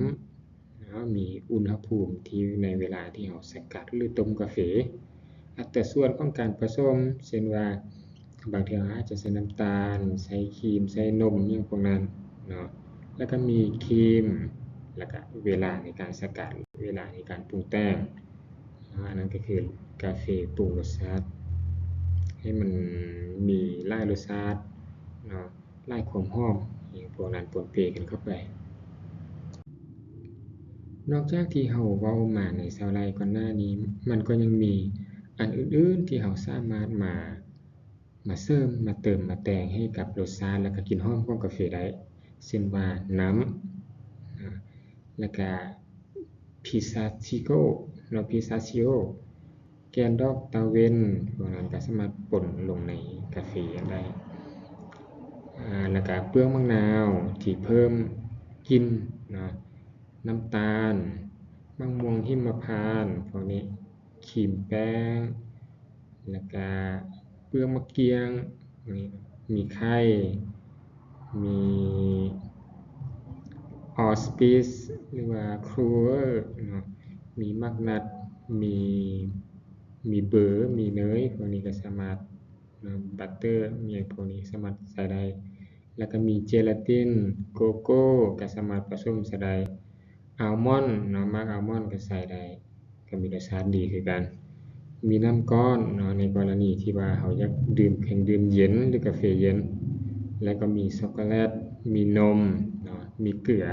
ເນາະ, ມີອຸນຫະພູມທີ່ໃນເວລາທີ່ເຮົາສະກັດ ຫຼື ຕົ້ມກາເຟ, ອັດຕາສ່ວນຂອງການປະສົມ ເຊັ່ນວ່າ ບາງເທື່ອເຮົາອາດຈະໃສ່ນ້ຳຕານ, ໃສ່ຄຣີມ, ໃສ່ນົມ ຫຍັງພວກນັ້ນເນາະ, ແລ້ວກໍມີຄຣີມ, ແລ້ວກໍເວລາໃນການສະກັດ, ເວລາໃນການປຸງແຕ່ງ. ອາ ອັນນັ້ນກໍຄືກາເຟປຸງລົດຊາດ ໃຫ້ມັນມີຫຼາຍລົດຊາດເນາະ, ຫຼາຍຄວາມຫອມ ອີ່ຫຍັງພວກນັ້ນປົນເປກັນເຂົ້າໄປ. ນອກຈາກທີ່ເຮົາເວົ້າມາໃນສະໄລກ່ອນໜ້ານີ້, ມັນກໍຍັງມີອັນອື່ນໆທີ່ເຮົາສາມາດມາ ມາເສີມ, ມາເຕີມ, ມາແຕ່ງໃຫ້ກັບລົດຊາດ ແລະ ກະກິ່ນຫອມຂອງກາເຟໄດ້, ເຊັ່ນວ່ານ້ຳ ອາ ແລ້ວກະ pistachio ເນາະ, pistachio ແກ່ນດອກຕາເວັນ ພວກນັ້ນກໍສາມາດປົນລົງໃນກາເຟໄດ້, ອາ ແລ້ວກະເປືອກໝາກນາວທີ່ເພີ່ມກິ່ນເນາະ, ນ້ຳຕານ, ໝາກມ່ວງຫິມມະພານ ພວກນີ້, ຄຣີມແປ້ງ ແລ້ວກະເປືອກໝາກກ້ຽງ, ມີໄຂ່, ມີ allspice ຫຼືວ່າ clover ເນາະ, ມີໝາກນັດ, ມີ ມີເບີ, ມີເນີຍ, ພວກນີ້ກໍສາມາດ ເນາະ, butter ມີຫຍັງພວກນີ້ສາມາດໃສ່ໄດ້, ແລ້ວກໍມີ gelatin, ໂກໂກ້ ກໍສາມາດປະສົມໃສ່ໄດ້, almond ເນາະ, ໝາກ almond ກໍໃສ່ໄດ້. ກໍມີລົດຊາດດີຄືກັນ. ມີນ້ຳກ້ອນເນາະ, ໃນກໍລະນີທີ່ວ່າເຮົາຢາກດື່ມເຄື່ອງດື່ມເຢັນ ຫຼື ກາເຟເຢັນ, ແລ້ວກໍມີຊັອກໂກແລັດ, ມີນົມເນາະ, ມີເກືອ.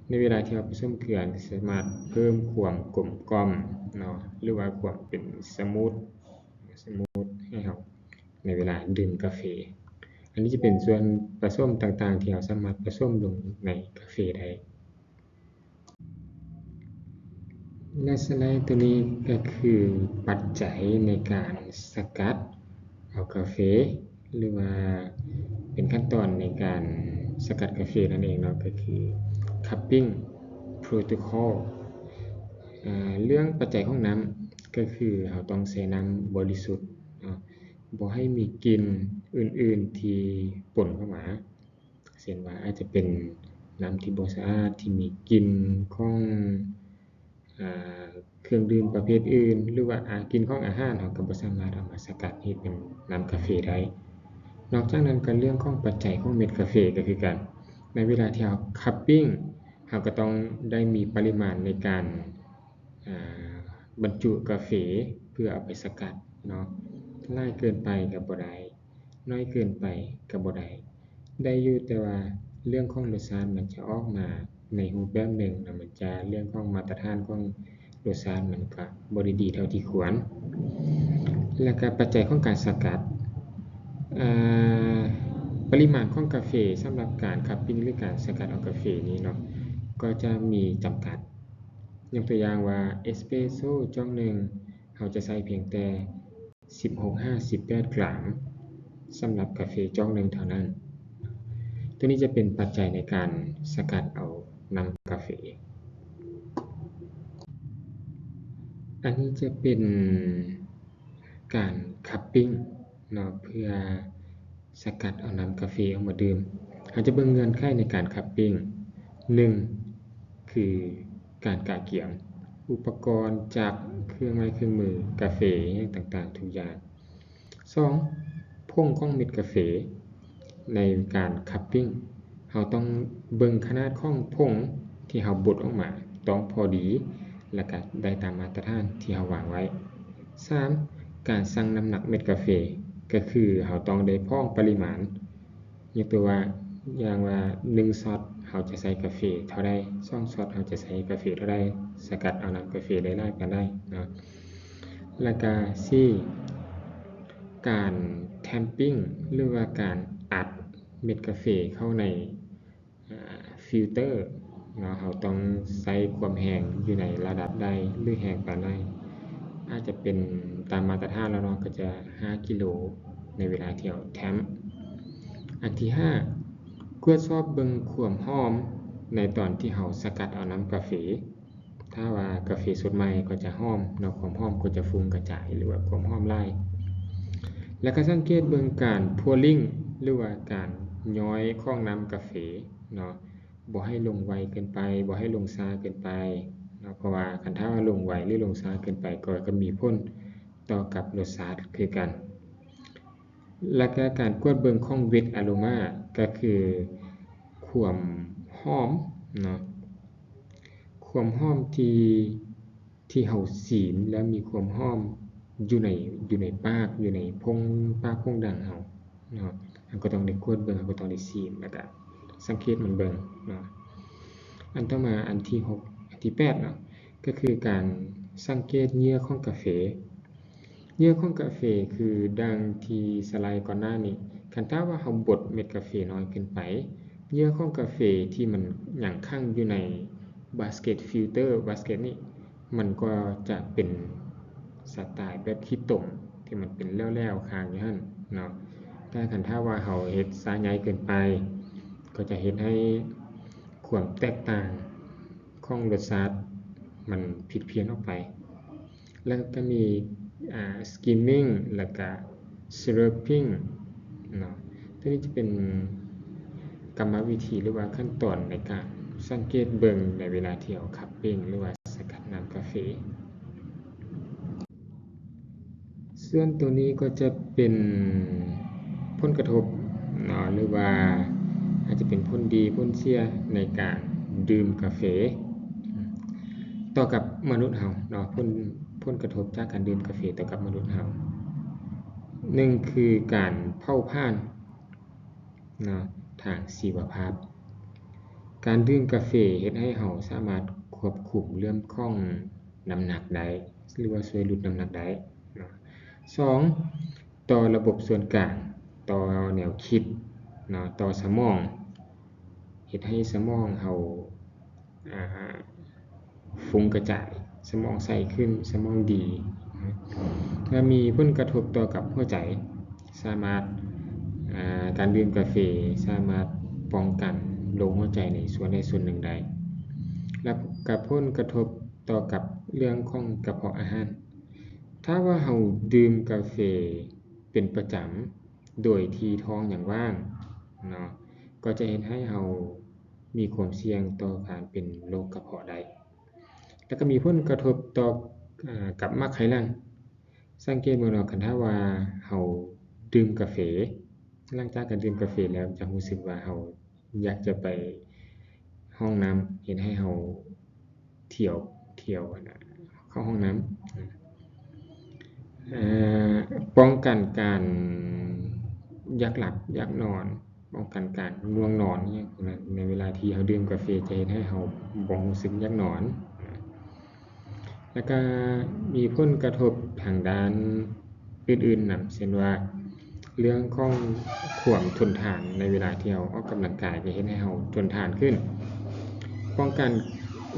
ໃນເວລາທີ່ເຮົາປະສົມເກືອ ກໍສາມາດເພີ່ມຄວາມກົມກ່ອມເນາະ ຫຼືວ່າຄວາມເປັນສະມູດ, ສະມູດໃຫ້ເຮົາໃນເວລາດື່ມກາເຟ. ອັນນີ້ຈະເປັນສ່ວນປະສົມຕ່າງໆ ທີ່ເຮົາສາມາດປະສົມລົງໃນກາເຟໄດ້. ແລະສະໄລໂຕນີ້ກໍຄືປັດໄຈໃນການສະກັດເອົາກາເຟ ຫຼືວ່າເປັນຂັ້ນຕອນໃນການສະກັດກາເຟນັ້ນເອງເນາະ ກໍຄື cupping protocol. ອາ ເລື່ອງປັດໄຈຂອງນ້ຳ ກໍຄືເຮົາຕ້ອງໃຊ້ນ້ຳບໍລິສຸດເນາະ ບໍ່ໃຫ້ມີກິ່ນອື່ນໆທີ່ປົນເຂົ້າມາ ເຊັ່ນວ່າອາດຈະເປັນນ້ຳທີ່ບໍ່ສະອາດ ທີ່ມີກິ່ນຂອງ ອາ ເຄື່ອງດື່ມປະເພດອື່ນ ຫຼືວ່າ ອາ ກິ່ນຂອງອາຫານ ເຮົາກໍບໍ່ສາມາດເອົາມາສະກັດເຮັດເປັນນ້ຳກາເຟໄດ້. ນອກຈາກນັ້ນກໍເລື່ອງຂອງປັດໄຈຂອງເມັດກາເຟກໍຄືກັນ ໃນເວລາທີ່ເຮົາ cupping ເຮົາກໍຕ້ອງໄດ້ມີປະລິມານໃນການ ອາ ບັນຈຸກາເຟເພື່ອເອົາໄປສະກັດເນາະ ຫຼາຍເກີນໄປກໍບໍ່ໄດ້ ນ້ອຍເກີນໄປກໍບໍ່ໄດ້ ໄດ້ຢູ່ ແຕ່ວ່າເລື່ອງຂອງລົດຊາດມັນຈະອອກມາໃນຮູບແບບໜຶ່ງເນາະ ມັນຈະ ເລື່ອງຂອງມາດຕະຖານຂອງລົດຊາດມັນກໍບໍ່ໄດ້ດີເທົ່າທີ່ຄວນ. ແລ້ວກໍປັດໄຈຂອງການສະກັດ ອາ ປະລິມານຂອງກາເຟສຳລັບການ cupping ຫຼືການສະກັດເອົາກາເຟນີ້ເນາະ ກໍຈະມີຈຳກັດ. ຍົກຕົວຢ່າງວ່າ ເອສເປຣໂຊຈອກໜຶ່ງ ເຮົາຈະໃສ່ພຽງແຕ່ ສິບຫົກຫາສິບແປດກຣາມ ສຳລັບກາເຟຈອກໜຶ່ງເທົ່ານັ້ນ. ໂຕນີ້ຈະເປັນປັດໄຈໃນການສະກັດເອົານ້ຳກາເຟ. ອັນນີ້ຈະເປັນການ cupping ເນາະ ເພື່ອ ສະກັດເອົານ້ຳກາເຟອອກມາດື່ມ. ເຮົາຈະເບິ່ງເງື່ອນໄຂໃນການ cupping. ໜຶ່ງ ຄືການກະກຽມ ອຸປະກອນ ຈັກ ເຄື່ອງໄມ້ເຄື່ອງມື ກາເຟ ຫຍັງຕ່າງໆທຸກຢ່າງ. ສອງ ຜົງຂອງເມັດກາເຟ. ໃນການ cupping ເຮົາຕ້ອງເບິ່ງຂະໜາດຂອງຜົງທີ່ເຮົາບົດອອກມາຕ້ອງພໍດີ ແລະກະໄດ້ຕາມມາດຕະຖານທີ່ເຮົາວາງໄວ້. ສາມ ການຊັ່ງນ້ຳໜັກເມັດກາເຟ ກໍຄືເຮົາຕ້ອງໄດ້ພ້ອງປະລິມານ ຍົກຕົວຢ່າງວ່າ ໜຶ່ງຊັອດ ເຮົາຈະໃສ່ກາເຟເທົ່າໃດ, ສອງຊັອດ ເຮົາຈະໃສ່ກາເຟເທົ່າໃດ, ສະກັດເອົານ້ຳກາເຟໄດ້ຫຼາຍປານໃດເນາະ. ແລ້ວກະ ສີ່ ການ tamping ຫຼືວ່າການອັດເມັດກາເຟເຂົ້າໃນ ອ່າ ຟິວເຕີເນາະ ເຮົາຕ້ອງໃຊ້ຄວາມແຮງຢູ່ໃນລະດັບໃດ ຫຼື ແຮງປານໃດ ອາດຈະເປັນຕາມມາດຕະຖານແລ້ວເນາະ ກໍຈະຫ້າກິໂລໃນເວລາທີ່ເຮົາ tamp. ອັນທີຫ້າ ກວດສອບເບິ່ງຄວາມຫອມໃນຕອນທີ່ເຮົາສະກັດເອົານ້ຳກາເຟ. ຖ້າວ່າກາເຟສົດໃໝ່ກໍຈະຫອມເນາະ ຄວາມຫອມກໍຈະຟຸ້ງກະຈາຍ ຫຼືວ່າຄວາມຫອມຫຼາຍ. ແລ້ວກໍສັງເກດເບິ່ງການ pouring ຫຼືວ່າການຍ້ອຍຂອງນ້ຳກາເຟເນາະ ບໍ່ໃຫ້ລົງໄວເກີນໄປ ບໍ່ໃຫ້ລົງຊ້າເກີນໄປເນາະ ເພາະວ່າຄັນຖ້າວ່າລົງໄວ ຫຼື ລົງຊ້າເກີນໄປ ກໍ ກໍມີຜົນຕໍ່ກັບລົດຊາດຄືກັນ. ແລ້ວກໍການກວດເບິ່ງຂອງ wet aroma ກໍຄືຄວາມຫອມເນາະ ຄວາມຫອມທີ່ ທີ່ເຮົາສີມແລ້ວມີຄວາມຫອມຢູ່ໃນ ຢູ່ໃນປາກ ຢູ່ໃນໂພງປາກໂພງດັງເຮົາເນາະ ເຮົາກໍຕ້ອງໄດ້ກວດເບິ່ງ ເຮົາກໍຕ້ອງໄດ້ສີມ ແລ້ວກະສັງເກດມັນເບິ່ງເນາະ. ອັນຕໍ່ມາ ອັນທີຫົກ ອັນທີແປດເນາະ ກໍຄືການສັງເກດເຍື່ອຂອງກາເຟ. ເຍື່ອຂອງກາເຟຄືດັ່ງທີ່ສະໄລກ່ອນໜ້ານີ້ ຄັນຖ້າວ່າເຮົາບົດເມັດກາເຟນ້ອຍເກີນໄປ ເຍື່ອຂອງກາເຟທີ່ມັນຍັງຂັງຢູ່ໃນ basket filter basket ນີ້ ມັນກໍຈະເປັນສະໄຕລ໌ແບບຂີ້ຕົມ ທີ່ມັນເປັນແຫຼວໆຄ້າງຢູ່ຫັ້ນເນາະ. ແຕ່ຄັນຖ້າວ່າເຮົາເຮັດຊ້າໃຫຍ່ເກີນໄປ ກໍຈະເຮັດໃຫ້ຄວາມແຕກຕ່າງຂອງລົດຊາດມັນຜິດພຽນອອກໄປ. ແລ້ວກໍມີ ອ່າ skimming ແລ້ວກໍ slurping ເນາະ. ໂຕນີ້ຈະເປັນກຳມະວິທີ ຫຼືວ່າຂັ້ນຕອນໃນການສັງເກດເບິ່ງໃນເວລາທີ່ເຮົາ cupping ຫຼືວ່າສະກັດນ້ຳກາເຟ. ສ່ວນໂຕນີ້ກໍຈະເປັນຜົນກະທົບເນາະ ຫຼືວ່າອາດຈະເປັນຜົນດີຜົນເສຍໃນການດື່ມກາເຟ ຕໍ່ກັບມະນຸດເຮົາເນາະ ຜົນ ຜົນກະທົບຈາກການດື່ມກາເຟຕໍ່ກັບມະນຸດເຮົາ. ໜຶ່ງ ຄືການເຜົາຜານເນາະ ທາງຊີວະພາບ. ການດື່ມກາເຟເຮັດໃຫ້ເຮົາສາມາດຄວບຄຸມເລື່ອງຂອງນ້ຳໜັກໄດ້ ຫຼືວ່າຊ່ວຍຫຼຸດນ້ຳໜັກໄດ້ເນາະ. ສອງ ຕໍ່ລະບົບສ່ວນກາງ ຕໍ່ແນວຄິດເນາະ ຕໍ່ສະໝອງ ເຮັດໃຫ້ສະໝອງເຮົາ ອ່າ ຟຸ້ງກະຈາຍ ສະໝອງໃສຂຶ້ນ, ສະໝອງດີ. ແລະມີຜົນກະທົບຕໍ່ກັບຫົວໃຈ, ສາມາດ, ອາ, ການດື່ມກາເຟສາມາດປ້ອງກັນໂລກຫົວໃຈໃນສ່ວນໃດສ່ວນໜຶ່ງໄດ້. ແລະກະຜົນກະທົບຕໍ່ກັບເລື່ອງຂອງກະເພາະອາຫານ. ຖ້າວ່າເຮົາດື່ມກາເຟເປັນປະຈຳ ໂດຍທີ່ທ້ອງຍັງວ່າງເນາະ, ກໍຈະເຮັດໃຫ້ເຮົາມີຄວາມສ່ຽງຕໍ່ການເປັນໂລກກະເພາະໄດ້. ແລ້ວກໍມີຜົນກະທົບຕໍ່, ອາ, ກັບໝາກໄຂ່ຫຼັງ. ສັງເກດເບິ່ງເນາະ, ຄັນຖ້າວ່າເຮົາດື່ມກາເຟ, ຫຼັງຈາກການດື່ມກາເຟແລ້ວຈະຮູ້ສຶກວ່າເຮົາຢາກຈະໄປຫ້ອງນ້ຳ, ເຮັດໃຫ້ເຮົາຖ້ຽວ, ຖ້ຽວ, ອັນນະ, ເຂົ້າຫ້ອງນ້ຳ. ອາ, ປ້ອງກັນການຢາກຫຼັບຢາກນອນ, ປ້ອງກັນການງ່ວງນອນ ອີ່ຫຍັງພວກນັ້ນ. ໃນເວລາທີ່ເຮົາດື່ມກາເຟຈະເຮັດໃຫ້ເຮົາບໍ່ຮູ້ສຶກຢາກນອນ. ແລ້ວກະມີຜົນກະທົບທາງດ້ານອື່ນໆນຳ, ເຊັ່ນວ່າເລື່ອງຂອງຄວາມທົນທານໃນເວລາທີ່ເຮົາອອກກຳລັງກາຍ ຈະເຮັດໃຫ້ເຮົາທົນທານຂຶ້ນ, ປ້ອງກັນ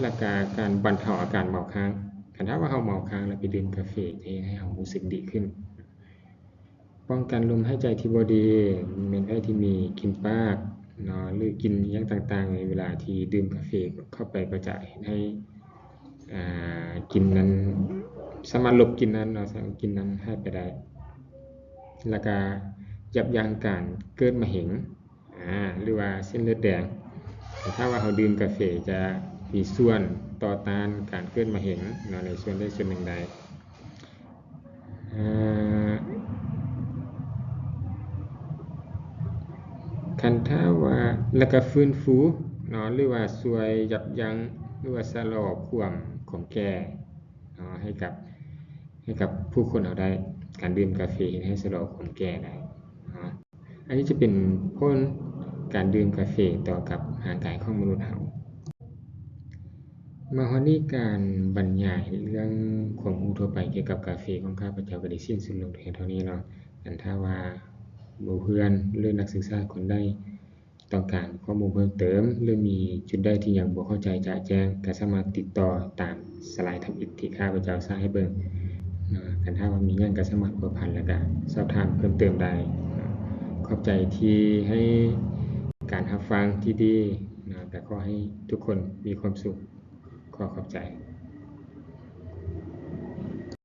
ແລ້ວກະການບັນເທົາອາການເມົາຄ້າງ. ຄັນຖ້າວ່າເຮົາເມົາຄ້າງແລ້ວໄປດື່ມກາເຟ ຈະເຮັດໃຫ້ເຮົາຮູ້ສຶກດີຂຶ້ນ. ປ້ອງກັນລົມຫາຍໃຈທີ່ບໍ່ດີ, ແມ່ນໃຜທີ່ມີກິ່ນປາກເນາະ ຫຼື ກິ່ນອີ່ຫຍັງຕ່າງໆ ໃນເວລາທີ່ດື່ມກາເຟເຂົ້າໄປ ກໍຈະເຮັດໃຫ້, ອາ, ກິ່ນນັ້ນ, ສາມາດລົບກິ່ນນັ້ນເນາະ, ສາມາດ ກິ່ນນັ້ນຫາຍໄປໄດ້. ແລ້ວກະຍັບຢັ້ງການເກີດມະເຮັງ, ອາ, ຫຼືວ່າເສັ້ນເລືອດແດງ. ຖ້າວ່າເຮົາດື່ມກາເຟຈະມີສ່ວນຕໍ່ຕ້ານການເກີດມະເຮັງເນາະ ໃນສ່ວນໃດສ່ວນໜຶ່ງໄດ້. ອາ, ຄັນຖ້າວ່າ ແລ້ວກະຟື້ນຟູເນາະ ຫຼືວ່າຊ່ວຍຍັບຢັ້ງ ຫຼືວ່າຊະລໍຄວາມ, ຄວາມແກ່ເນາະ ໃຫ້ກັບ, ໃຫ້ກັບຜູ້ຄົນເຮົາໄດ້. ການດື່ມກາເຟເຮັດໃຫ້ຊະລໍຄວາມແກ່ໄດ້ເນາະ. ອັນນີ້ຈະເປັນຜົນການດື່ມກາເຟຕໍ່ກັບຮ່າງກາຍຂອງມະນຸດເຮົາ. ມາຮອດນີ້ການບັນຍາຍເລື່ອງຄວາມຮູ້ທົ່ວໄປກ່ຽວກັບກາເຟຂອງຂ້າພະເຈົ້າກໍໄດ້ສິ້ນສຸດລົງພຽງເທົ່ານີ້ເນາະ. ອັນຖ້າວ່າໝູ່ເພື່ອນ ຫຼື ນັກສຶກສາຄົນໃດຕ້ອງການຂໍ້ມູນເພີ່ມເຕີມ ຫຼື ມີຈຸດໃດທີ່ຍັງບໍ່ເຂົ້າໃຈຈະແຈ້ງ ກໍສາມາດຕິດຕໍ່ຕາມສະໄລທຳອິດທີ່ຂ້າພະເຈົ້າສະໃຫ້ເບິ່ງເນາະ. ຄັນຖ້າວ່າມີຫຍັງກໍສາມາດພົວພັນ ແລ້ວກໍສອບຖາມເພີ່ມເຕີມໄດ້ເນາະ. ຂອບໃຈທີ່ໃຫ້ການຮັບຟັງທີ່ດີເນາະ. ກໍຂໍໃຫ້ທຸກຄົນມີຄວາມສຸກ. ຂໍຂອບໃຈ.